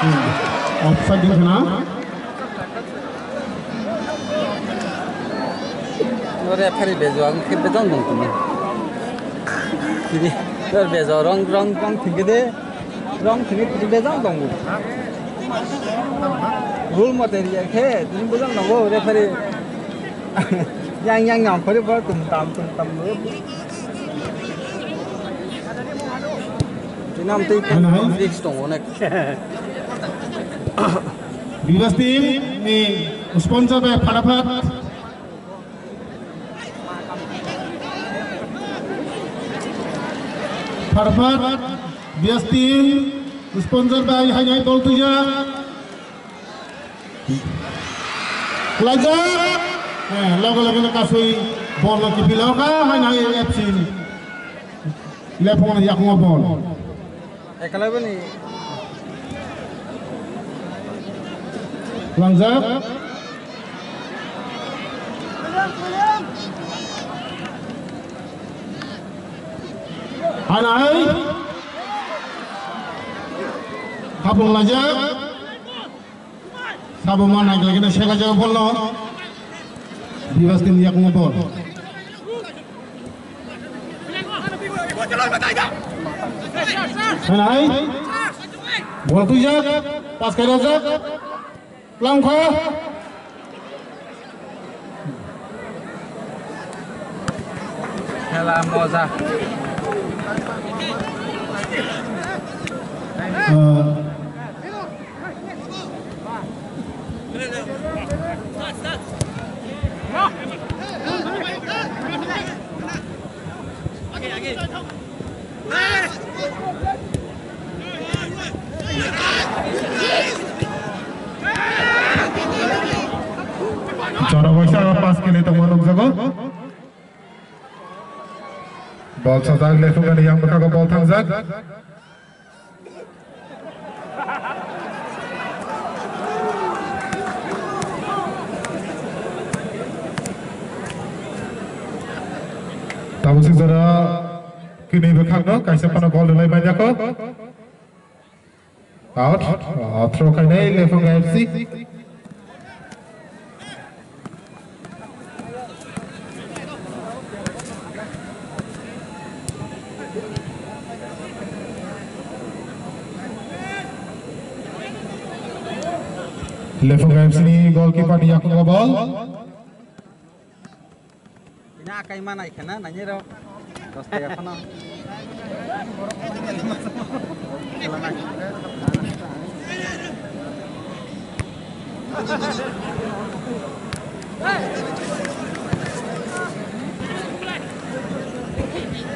Hmm. Offside din khana. Ore phari bejo ang khe bejang dong tini. Tini ore bejo rong rong rong thingke de. Rong thini tini bejang tongo. Rule mote riya khe tini bejang tongo referee. Yang yang yang khori bo tum tam tum tam bo. Tini am tei risk tongo onek. Bibas team ni sponsor bai Fatapat. Fatapat, Bibas team, sponsor bai hai hai dol tuja. Khlaijak. Eh, logo logo no kasui bol no kipila ka hai hai F C. Lephung yakungo bol. Ekalai bani. Langjak. Hanai. Khapung lajak. Sabo ma nai lagi na sela jaga bol no. Bibas team yakungo bol. Hanai. Bol twijak. Pas khairajak. Langkha. Khela moja. Chora waisa pas kini tongma nukjago. Bol sajak, Lephungani yang bwkhago bol thangjak. Tabuk si jora kini bwkhakno kaisa phano gol rwlai manjakho. Out, uh, throw khainai Lephung F C. Lephung F C ni goalkeeper ni yakungo bol. Ina akai manai khana nani rok. Dos taka phano.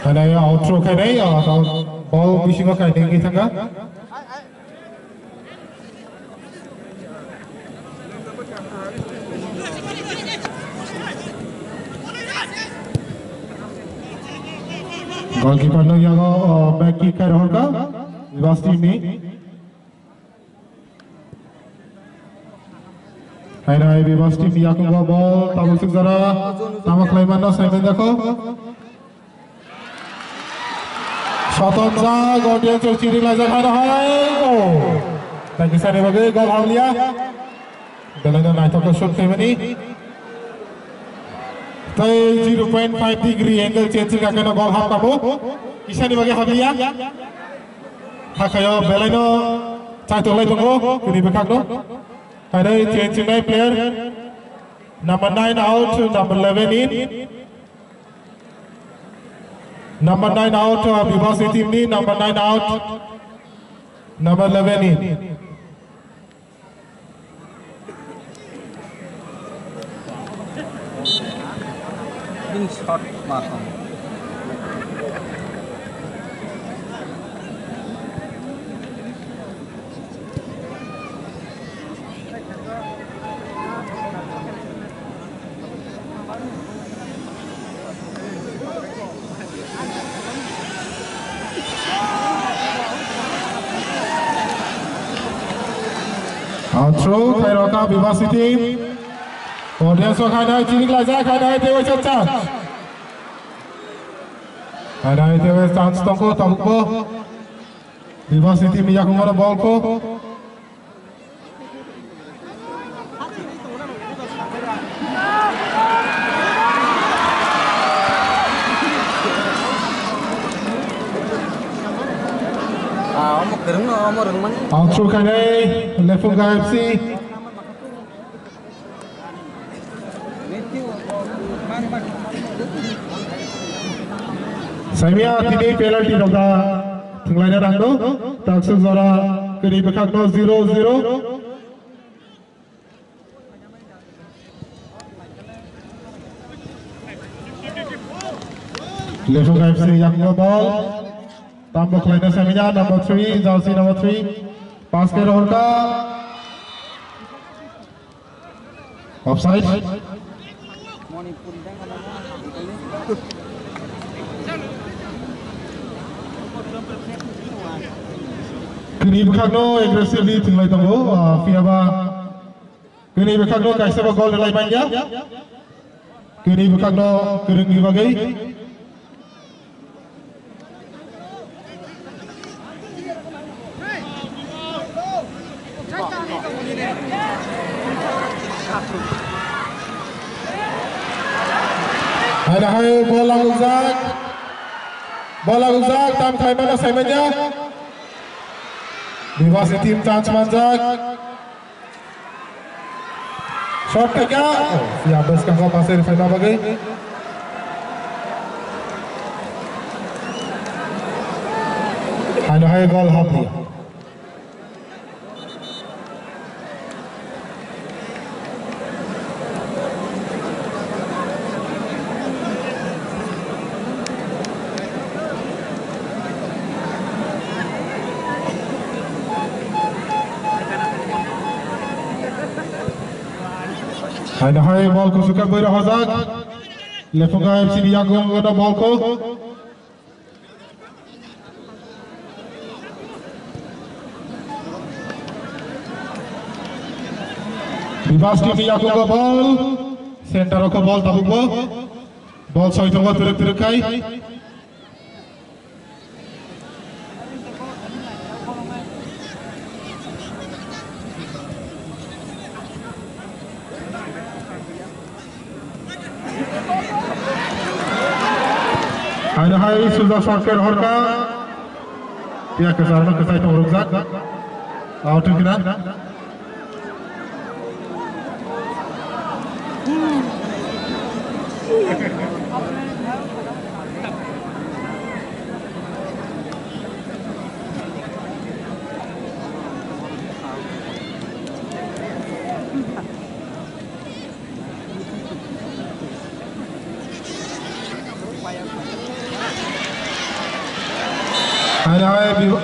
Hanai outro khainai, bol bisingo khainai wngwi thangkha. Goalkeeper no yago, o, back kick khai rohorkha Bebas team ni. Hai nai Bebas team ni yakungo ball tabuk sukjara. Tamo khlai mano saiman dakho. Sotonjak, audience o chiri laijak hai hai. Oh. Thank you sir, bagwi goal hamliya. Belai no naithok khe shoot khaimani. Tei zero point five degree angle change wngkha khe no goal hapkha bo. Kisani bagwi hamliya. Hakhayo belai no chaitok lai tongo, kini bwkhak no. Hai change wngnai player. Number nine out, number eleven in. Number nine out, uh, Bebas team ni number nine out, number eleven in. Ini shot matang. Throw khairokha Bebas team. Audience o khainai chinik laijak khainai tei waisa chance. Khainai tei waisa chance tongkho tabukbo. Bebas team ni yakungo ball kho. Ah, omo kwrwngno, omo rwngmani. Ang throw khainai, Lephunga F C. Saimia tini penalty rok da thwnglaina nangno. Taksuk jora kwrwi bwkhakno zero zero. Lephunga F C yakno ball. Tambo khlaina Saimia number three, jersey number three. Pass khe rohorkha. Offside. Kini bwkhakno aggressively thwnglai tongo, ah, phiyaba kini bwkhakno kaisa bo goal rwlai manya. Kini bwkhakno kwrwngni bagwi. Hai hai ball lagujak. Ball lagujak, tam khlaimano saimanya. Bebas team chance manjak. Shot khaikha. Oh, phiya bwskango pass rwphaima bagwi. Haino hai goal hapdi. Haino hai ball kusuka bwrwi rohorjak. Lephunga F C ni yakungo ball kho. Bebas team ni yakungo ball. Center o kho ball tabukbo. Ball soi tongo twrwk twrwk khai. Haino hai sujak shot khe rohorkha. Phiya kwcharno kwchai tong rwkjak. Out wngkha na. Hai, hai, bi-,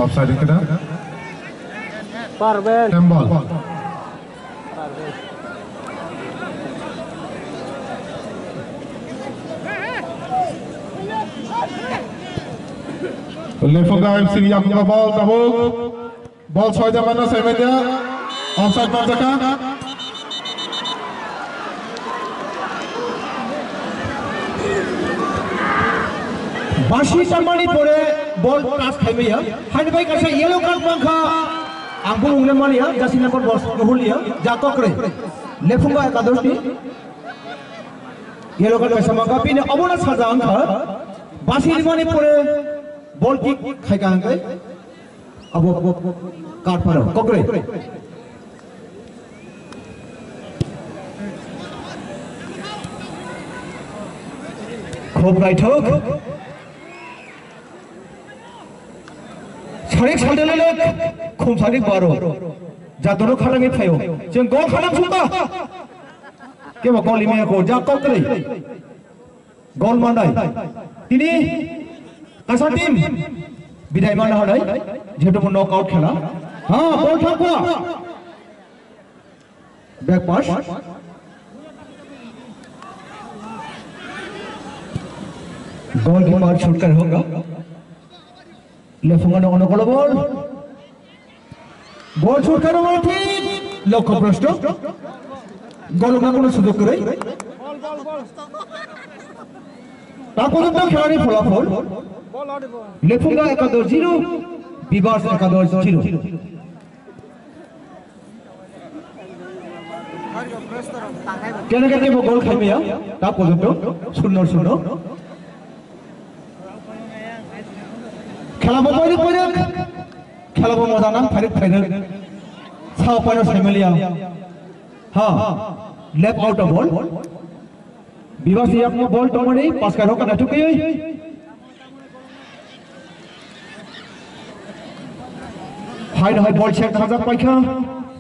offside kita. Parbel. Handball. Parbel. Lefunga F C yakung ball tabuk. Ball soida mana saimaida. Offside manjaka. Basi tamani pore ball touch khaimaya. Haini bai kaisa yellow card mankha. Ang bo ungna mani ya, jersey number ball nuhulia. Ja kokre. Lefunga ekadosh ni. Yellow card kaisa mankha. Bini obono saja wngkha. Basi rimani pore ball kick khaika hwnkhe. Abo, abo, abo, card phano, kokre. Khub naithok. Sarik saldelele, khum sarik baro. Jatono khanangwi phaio. Chwng gol khanang sukha. Kebo gol imaya ko, ja kokre. Gol manai. Tini kaisa team bidai mana hanai. Jehetu bo knockout khela. Ha, ball thangkha. Back pass. Goalkeeper shoot kar hoga. Lefunga no ono golo ball. Ball shoot karo ball thik. Lokho prosto. Gol ma kono sujog kwrwi. Ta porjonto khelani pholapol. Lefunga ekadosh zero, Bibas ekadosh zero. Kene kene bo gol khaimaya, ta porjonto shunno shunno. Khela bo poirik poirik, khela bo moja nang phairik phairik. Sao paino saimaliya. Ha, left out of ball. Bibas yakmo ball tomani, pass kai rok na tukui. Hai no hai ball check thajak paikha.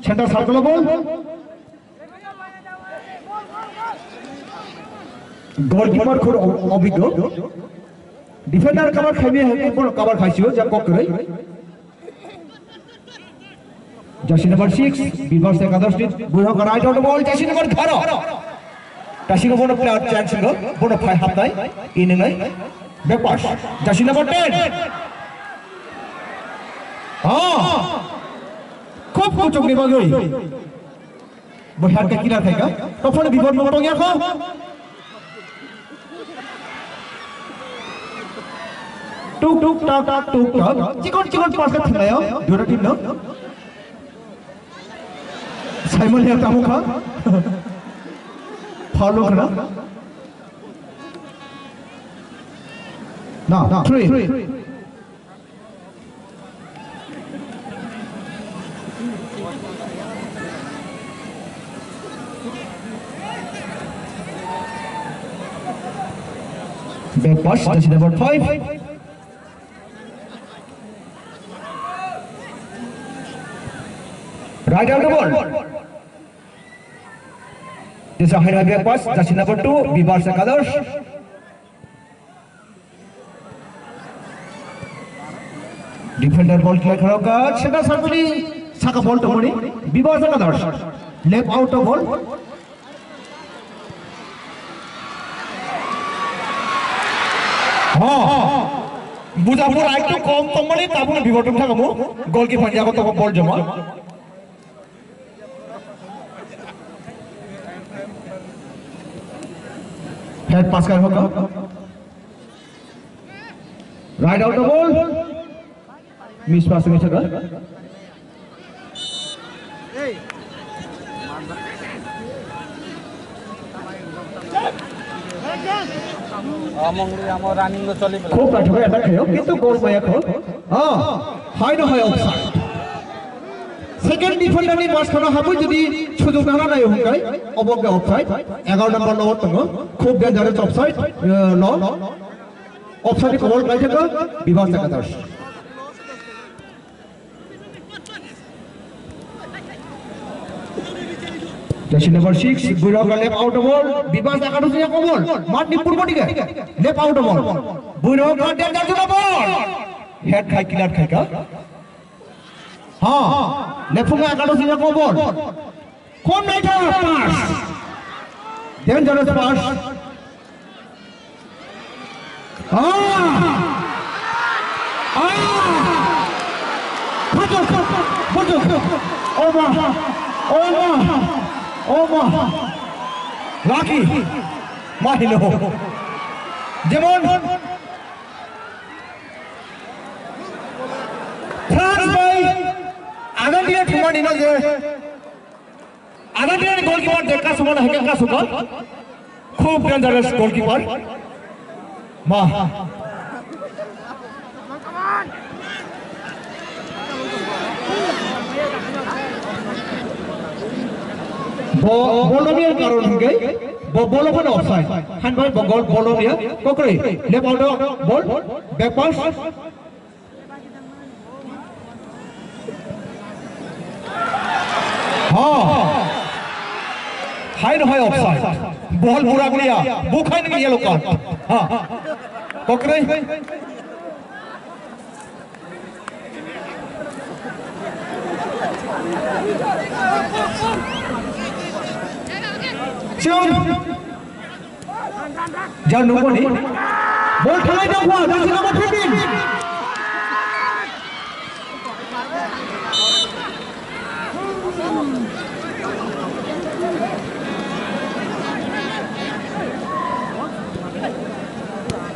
Center circle ball. Goalkeeper khur ob-, obiggo. Defender cover khaimi hai, ball cover khaisio, ja kok kwrwi. Jersey number six, Bibas Ekadosh ni, buino ka right out ball, jersey number tharo. Tasiko bono player change singo, bono phai hapnai, iningai, back pass. Jersey number ten. Ah, khub kuchuk ni bagwi. Bo hat ka kira thaika. Tophano bibor mo tongya kho. Tuk tuk tak tak tuk tak. Chikon chikon pass ka thanglayo. Duita team no. Simon ya tamu kha. Foul khna. Na, three. Back pass, jersey number five. Right out the ball. This is a high back pass, jersey number two, Bibas Ekadosh. Defender ball clear kharo ka, cheta sakuni saka ball tomoni, Bibas Ekadosh. Left out of ball. Ha. Bujapur aitu kom tomoni, tabuni bibotum thakamu. Goalkeeper jago to ball joma. Head pass kar hoka. Right out the ball. Miss pass ni chaka. Among ri amo running lo choli bela. Khub naithok attack khayo, kintu goal maya kho. Ah, hai no hai offside. Second defender ni mas khano habwi jodi sujug nana nai hwnkhe, obo khe offside. Egaroh number lo tongo. Khub dangerous offside, eh, lo. Offside ni kobol khlai thangkha, Bibas Ekadosh. Jersey number six, Buirok left out ball, Bibas Ekadosh ni yakung ball, mat ni purbo dige, left out ball. Buirok danger jora ball. Head khai, clear khai ka. Ha, Lefunga Ekadosh ni yakung ball. Khum naithok pass. Dangerous pass. Ah! Ah! Oma, oma, oma. Lucky. Mahino. Jemon France bai Argentina thumani no je Argentina ni goalkeeper je kasumana hake kasuka. Khub dangerous goalkeeper. Ma. Bo bol romya karon hingke bo bol phano offside. Han bai bo gol bol romya kokre. Left out bol, back pass. Ha. Hai no hai offside. Bol burak liya. Bukhai ni yellow card. Ha. Kokre. Chum. Jar nukmani. Bol thalai tongkha, jersey number fifteen.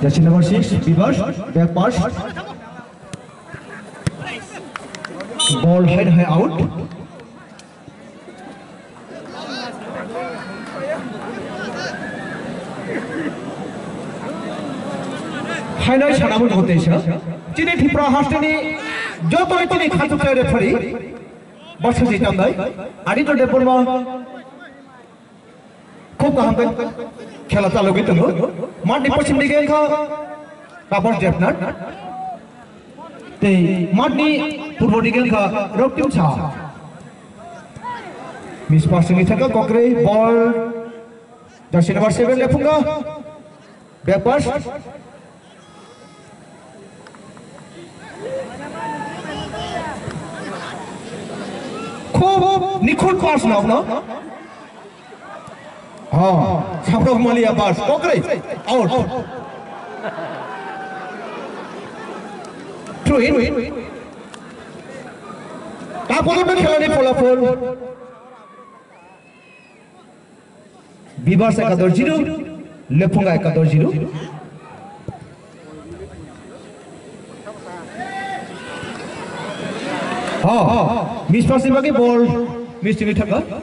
Jersey number six, Bibas, back pass. Ball high high out. Haino sanabo nugo teisa. Chini Tripura hasteni joto chini khachukchai referee. Basa jitamnai. Aditya Debbarma. Khub kaham khe khela chalogwi tongo. Matni poschim dige wngkha Tapan Debnath. Tei matni purbo dige wngkha Roktim Sa. Miss passing ni thangkha kokre ball. Jersey number seven lephungo. Back pass. Khub nikhut pass no, no? Ha, Saurabh Malia pass. Kokre. Out. Throw in. Ta porjonto khelani pholapol. Bibas ekadosh zero, Lephunga ekadosh zero. Ha, miss pass ni bagwi ball miss ni thangkha.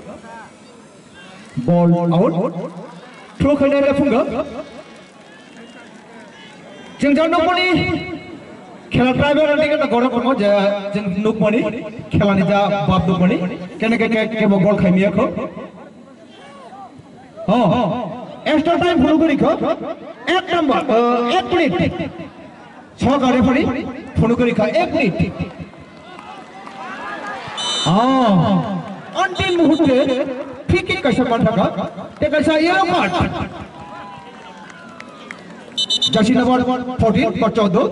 Ball out. Throw khaina Lephunga. Chwng jang nukmani khela tribal ni gana gorok tongo je chwng nukmani khela ni ja bab nukmani kene ke ke ke bo gol khaimiya kho. Oh, extra time phunu guri kho. Ek number, uh, ek minute. Soka referee phunu guri kha ek minute. Ah, antil muhurte free kick kaisa manthaka. Te kaisa yellow card. Jersey number fourteen, ba chaudo.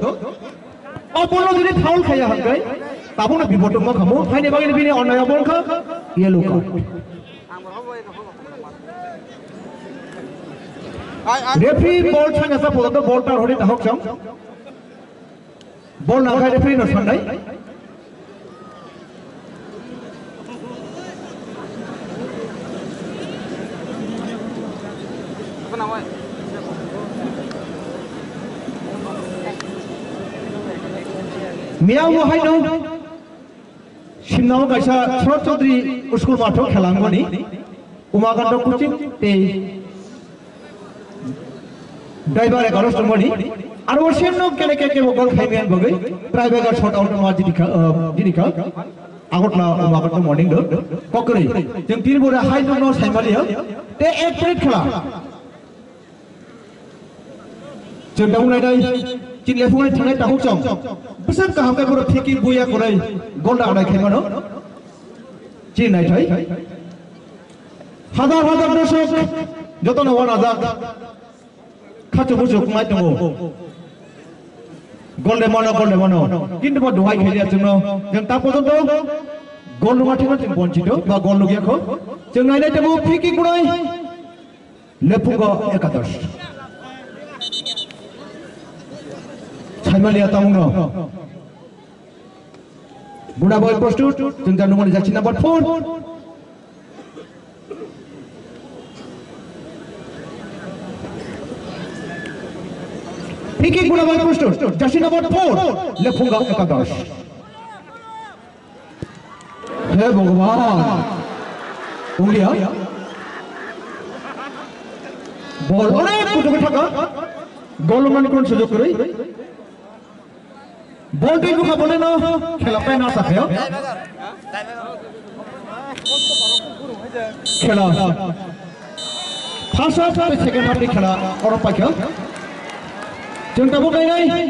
Apollo jodi foul khaya hangkai, tabukno biboto ma khamu, haini bagwi bini onaya bol kha, yellow card. Referee ball chhanya sa photo ball tar hori tahok chang. Bol nangkha referee no sanai. Miyang bo haino simnao kaisa Sharad Chaudhary school matho khelangmani Umakanta Kuchik tei Driver egarosh tongmani, aro seno kene keke bo gol khaimani bagwi, driver ga shot out ma jini kha, ah, jini kha. Agotla Umakanta morning do. Kokri. Jeng tin bora hai no saimali ha. Te ek plate khala. Jeng daung nai dai. Chin le phungai thangai tahuk chong. Besar kaham kai bora phiki buya korai. Gol da anai khaimano. Chin nai thai. Hazar hazar doshok. Joto no wana jak. Khachu buchu wngmai tongo. Gol de mano, gol de mano. Kintu bo duhai khailiya chwngno. Jeng ta porjonto gol nungma thikno chwng bonchito ba gol nugya kho. Chwng nainai tongo free kick bunai. Lephungo ekadosh. Saimaliya tamungno. Guna ball prostut, chwng jar numani jersey number four. Free kick guna ball prostut, jersey number four, Lephunga Ekadosh. He Bhagwan. Onglia. Ball onek kutuk thaka. Goal man kun sujog kwrwi. Ball twi bukha bole no khela pai na sakhayo. Khela. First half tei second half ni khela oro paikha. Chwng tabuk nai nai.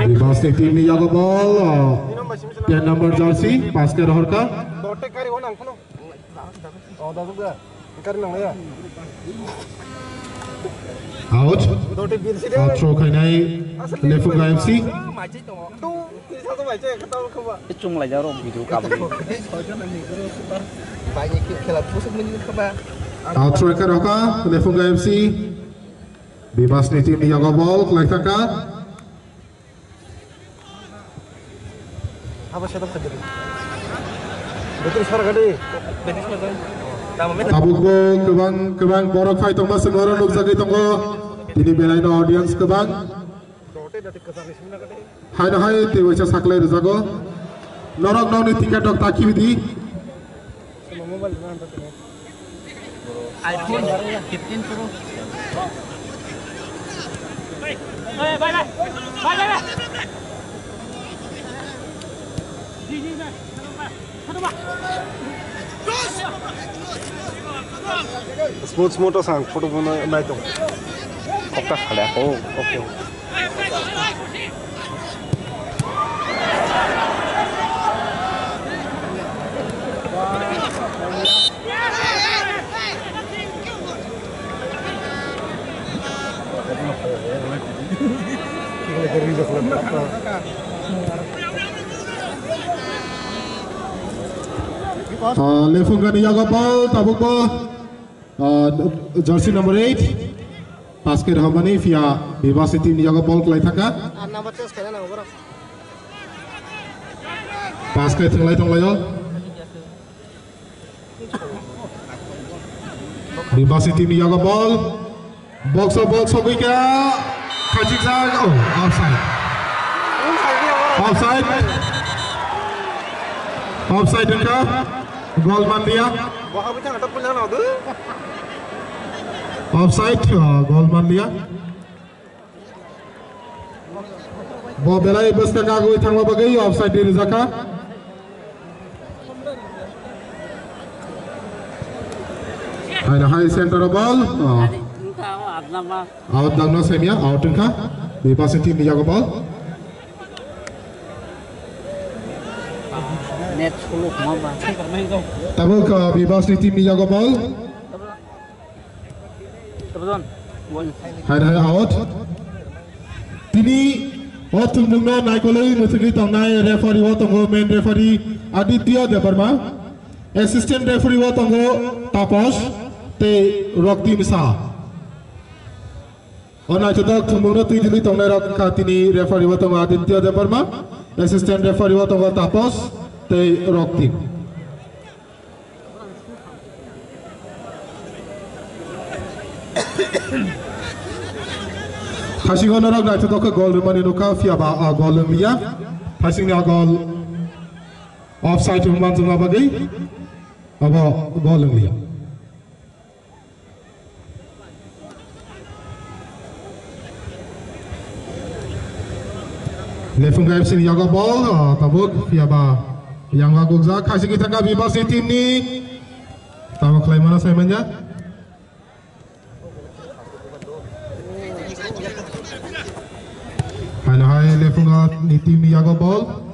Bibas ni team ni yago ball, uh, ten number jersey, pass khe rohorkha. Out. Out throw khainai Lephunga F C. Chunglai jaro video kabri. Out throw khe rohorkha Lephunga F C. Bibas ni team ni yago ball kwlai thaka. Abo setup khaidi. Betul sar gadi. Tabukbo kwbang kwbang borok phai tongma swngo oro nukjagwi tongo. Tini belai no audience kwbang. Haino hai tei waisa saklai rwjago. Norok nokni ticket rok ta khibi di. iPhone fifteen Pro. Sports moto sang photo bono nai tong. Kokta khale ako, okay. Ah, Lephunga ni yago ball, tabukbo. Ah, jersey number eight, pass khe rwmani phiya Bibas ni team ni yago ball kwlai thaka. Ar number change khaina nango borok. Pass khe thwnglai tonglaio. Bibas ni team ni yago ball. Box o ball sogwi kha. Khachikjak. Oh, offside. Offside. Offside wngkha. Goal manliya. Offside, uh, goal manliya. Bo belai bwskang kagwi thangma bagwi offside di rijak kha. Haino hai center o ball. Oh. Out dagno semia, out wngkha. Bibas ni team ni yago ball. Net suluk ma ba. Tabuk, uh, Bibas ni team ni yago ball. Hai hai out. Tini o thwngmungno naikolwi mwthangwi tongnai referee o tongo main referee Aditya Debbarma. Assistant referee o tongo Tapos tei Roktim Sa. O naithothok thwngmungno twi dilwi tongnai rok kha tini referee o tongo Aditya Debbarma. Assistant referee o tongo Tapos tei Roktim. Thasing o norok naithothok khe gol rwmani nukha, phiya ba a gol wng liya. Thasing ni a gol offside wng manjak bagwi abo gol wng liya. Lephunga F C ni yago ball, ah, tabuk phiya ba yang wa gukjak, khaisi kisa ka Bibas ni team ni tamo khlai mano sai manya. Haino hai Lephunga ni team ni yago ball.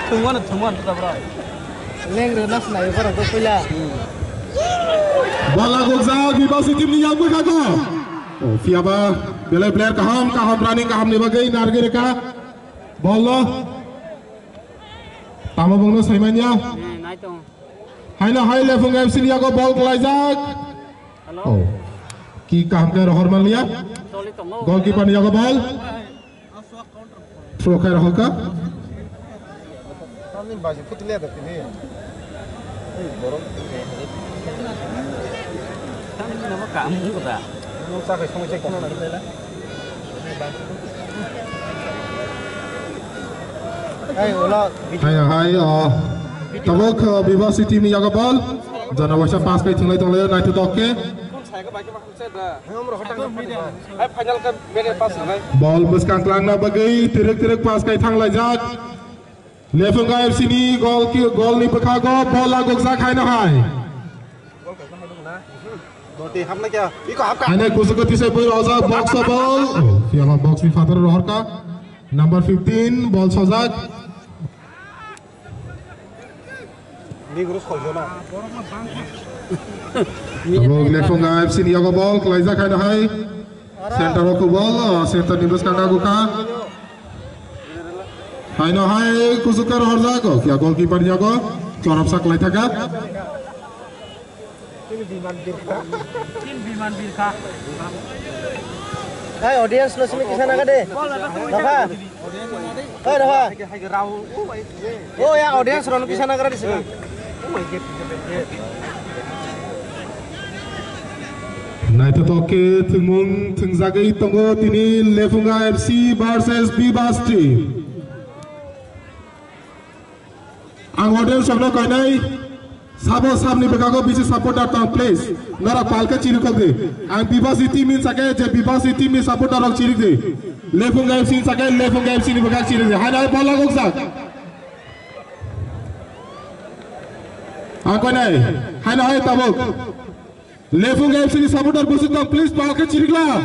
Thwngmano, thwngmano, tabra. Leng rwna khna borok to puila. Bala gokjak, Bibasi team ni yang bwkha ko. O, phiya ba, belai player kaham, kaham running, kaham ni bagwi narwgwi rwkha. Bol no. Tamo bongno saimanya. Hmm, nai tong. Haino hai Lephung F C ni yago bol klaijak. Hello. Oh. Ki kaham khe rohor manliya. Choli tongo. Goalkeeper ni yago bol. Throw khai rohor kha. Hai, hai, oh. Tabuk, uh, Bibasi team ni yago bol. Jana waisa pass kai thinglai tonglaio, naithotok khe. Bol bwskang tlangna bagwi tirik tirik pass kai thanglaijak. Lephunga F C ni gol ki, gol ni bwkhago bol lagokjak haino hai. Haino kusugo tisai bui rojak box o bol. Oh, phiya ba box ni phataro rohorkha. Number fifteen, bol sojak. Tabuk Lephunga F C ni yago bol klaijak haino hai. Center o kubol, oh, center ni bwskang o gukha. Haino hai kusugo rohorjak, oh, phiya goalkeeper ni yago chorop sak lai thaka. Tin biman birkha. Tin biman birkha. Hai, audience no simi kisa naga de. Rafa. Hai, Rafa. Oh ya, audience rok no kisa naga de simi. Naithotok khe thwngmung thwngjagwi tongo tini Lephunga F C versus Bibas team. Ang audience rokno koinai sabo sabni bwkhago bisi supporter tong, please. Norok palkhe chirikhok di. Ang Bibasi team ni sake je Bibasi team ni supporter rok chirik di. Lephunga F C ni sake Lephunga F C ni bwkhak chirik di. Haino hai bol lagokjak. Ang koinai. Haino hai tabuk. Lephung F C ni supporter bwswk tong, please, palkhe chirikla.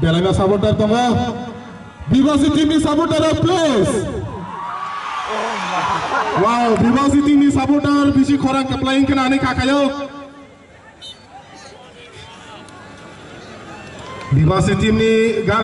Belaima supporter tongo. Bibasi team ni supporter rok, please. Wow, Bibasi team ni supporter bisi khorang kwplai wngkha ani kakayo. Bibasi team ni ga-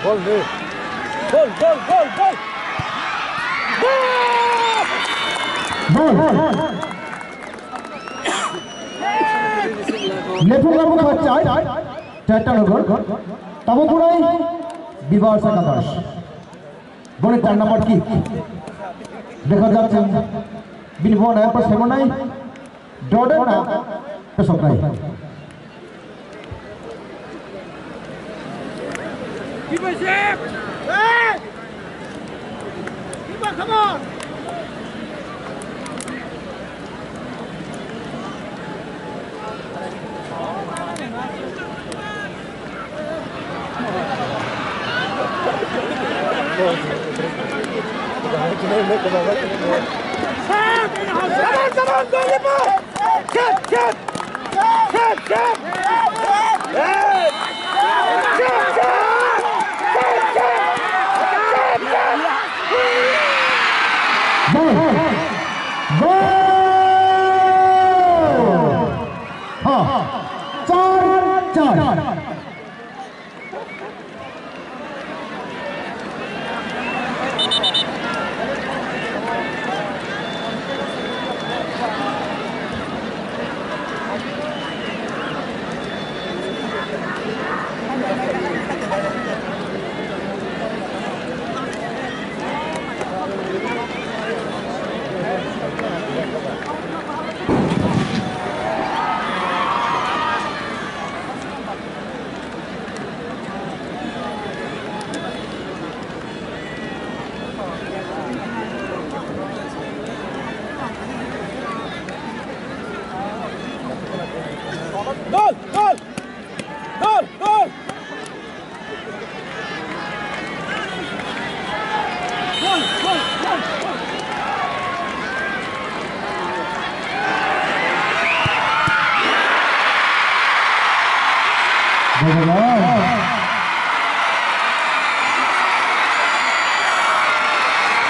Gol, gol, gol, gol, gol! Gol! Lephung Lamukha chai, chai ta gol. Tamo kunai, Bibas Akash. Boni char number kick. Dekha jak chwng bini bo nai pa semonai. Dode na pesok nai. Come on! Gol! Gol! Ha! Char, char.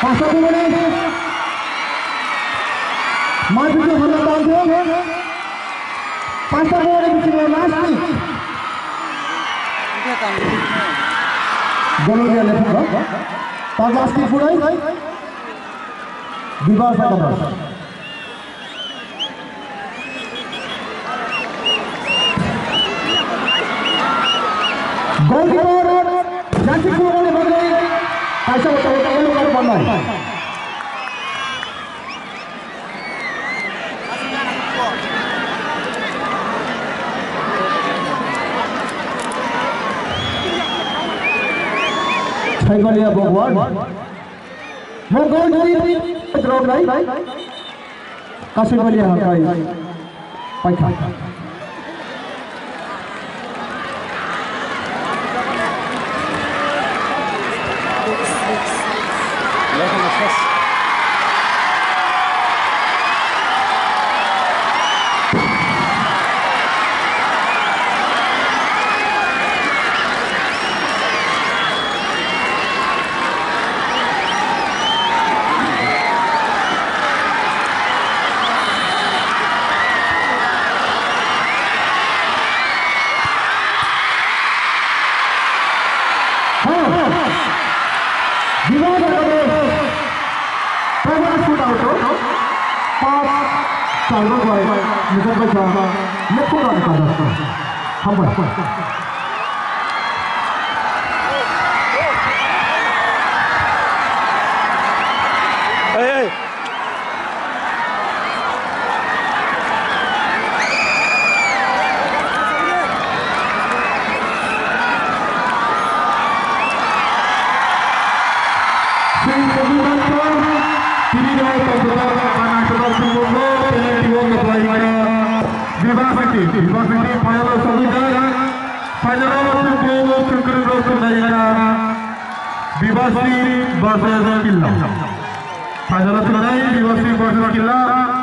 Pasta ball ni. Maipitu hana tangthung. Pasta ball ni bisingo last kick. Golo dia lephang ba. Ta last kick purai. Dibar sa kamar. Goalkeeper, Jansi Kulubani bagwi kaisa wata wata yellow card mannai. Saibaliya Bhagwan. Mo goal di drop nai. Kasui bali hakai paikha. Hambai. Hey, hey. Vivacity, Vivacity, final o sogwi jak. Final o chwng kwrwng rok chwng nai kha. Vivacity versus Killa. Final o chwng nai Vivacity versus Killa.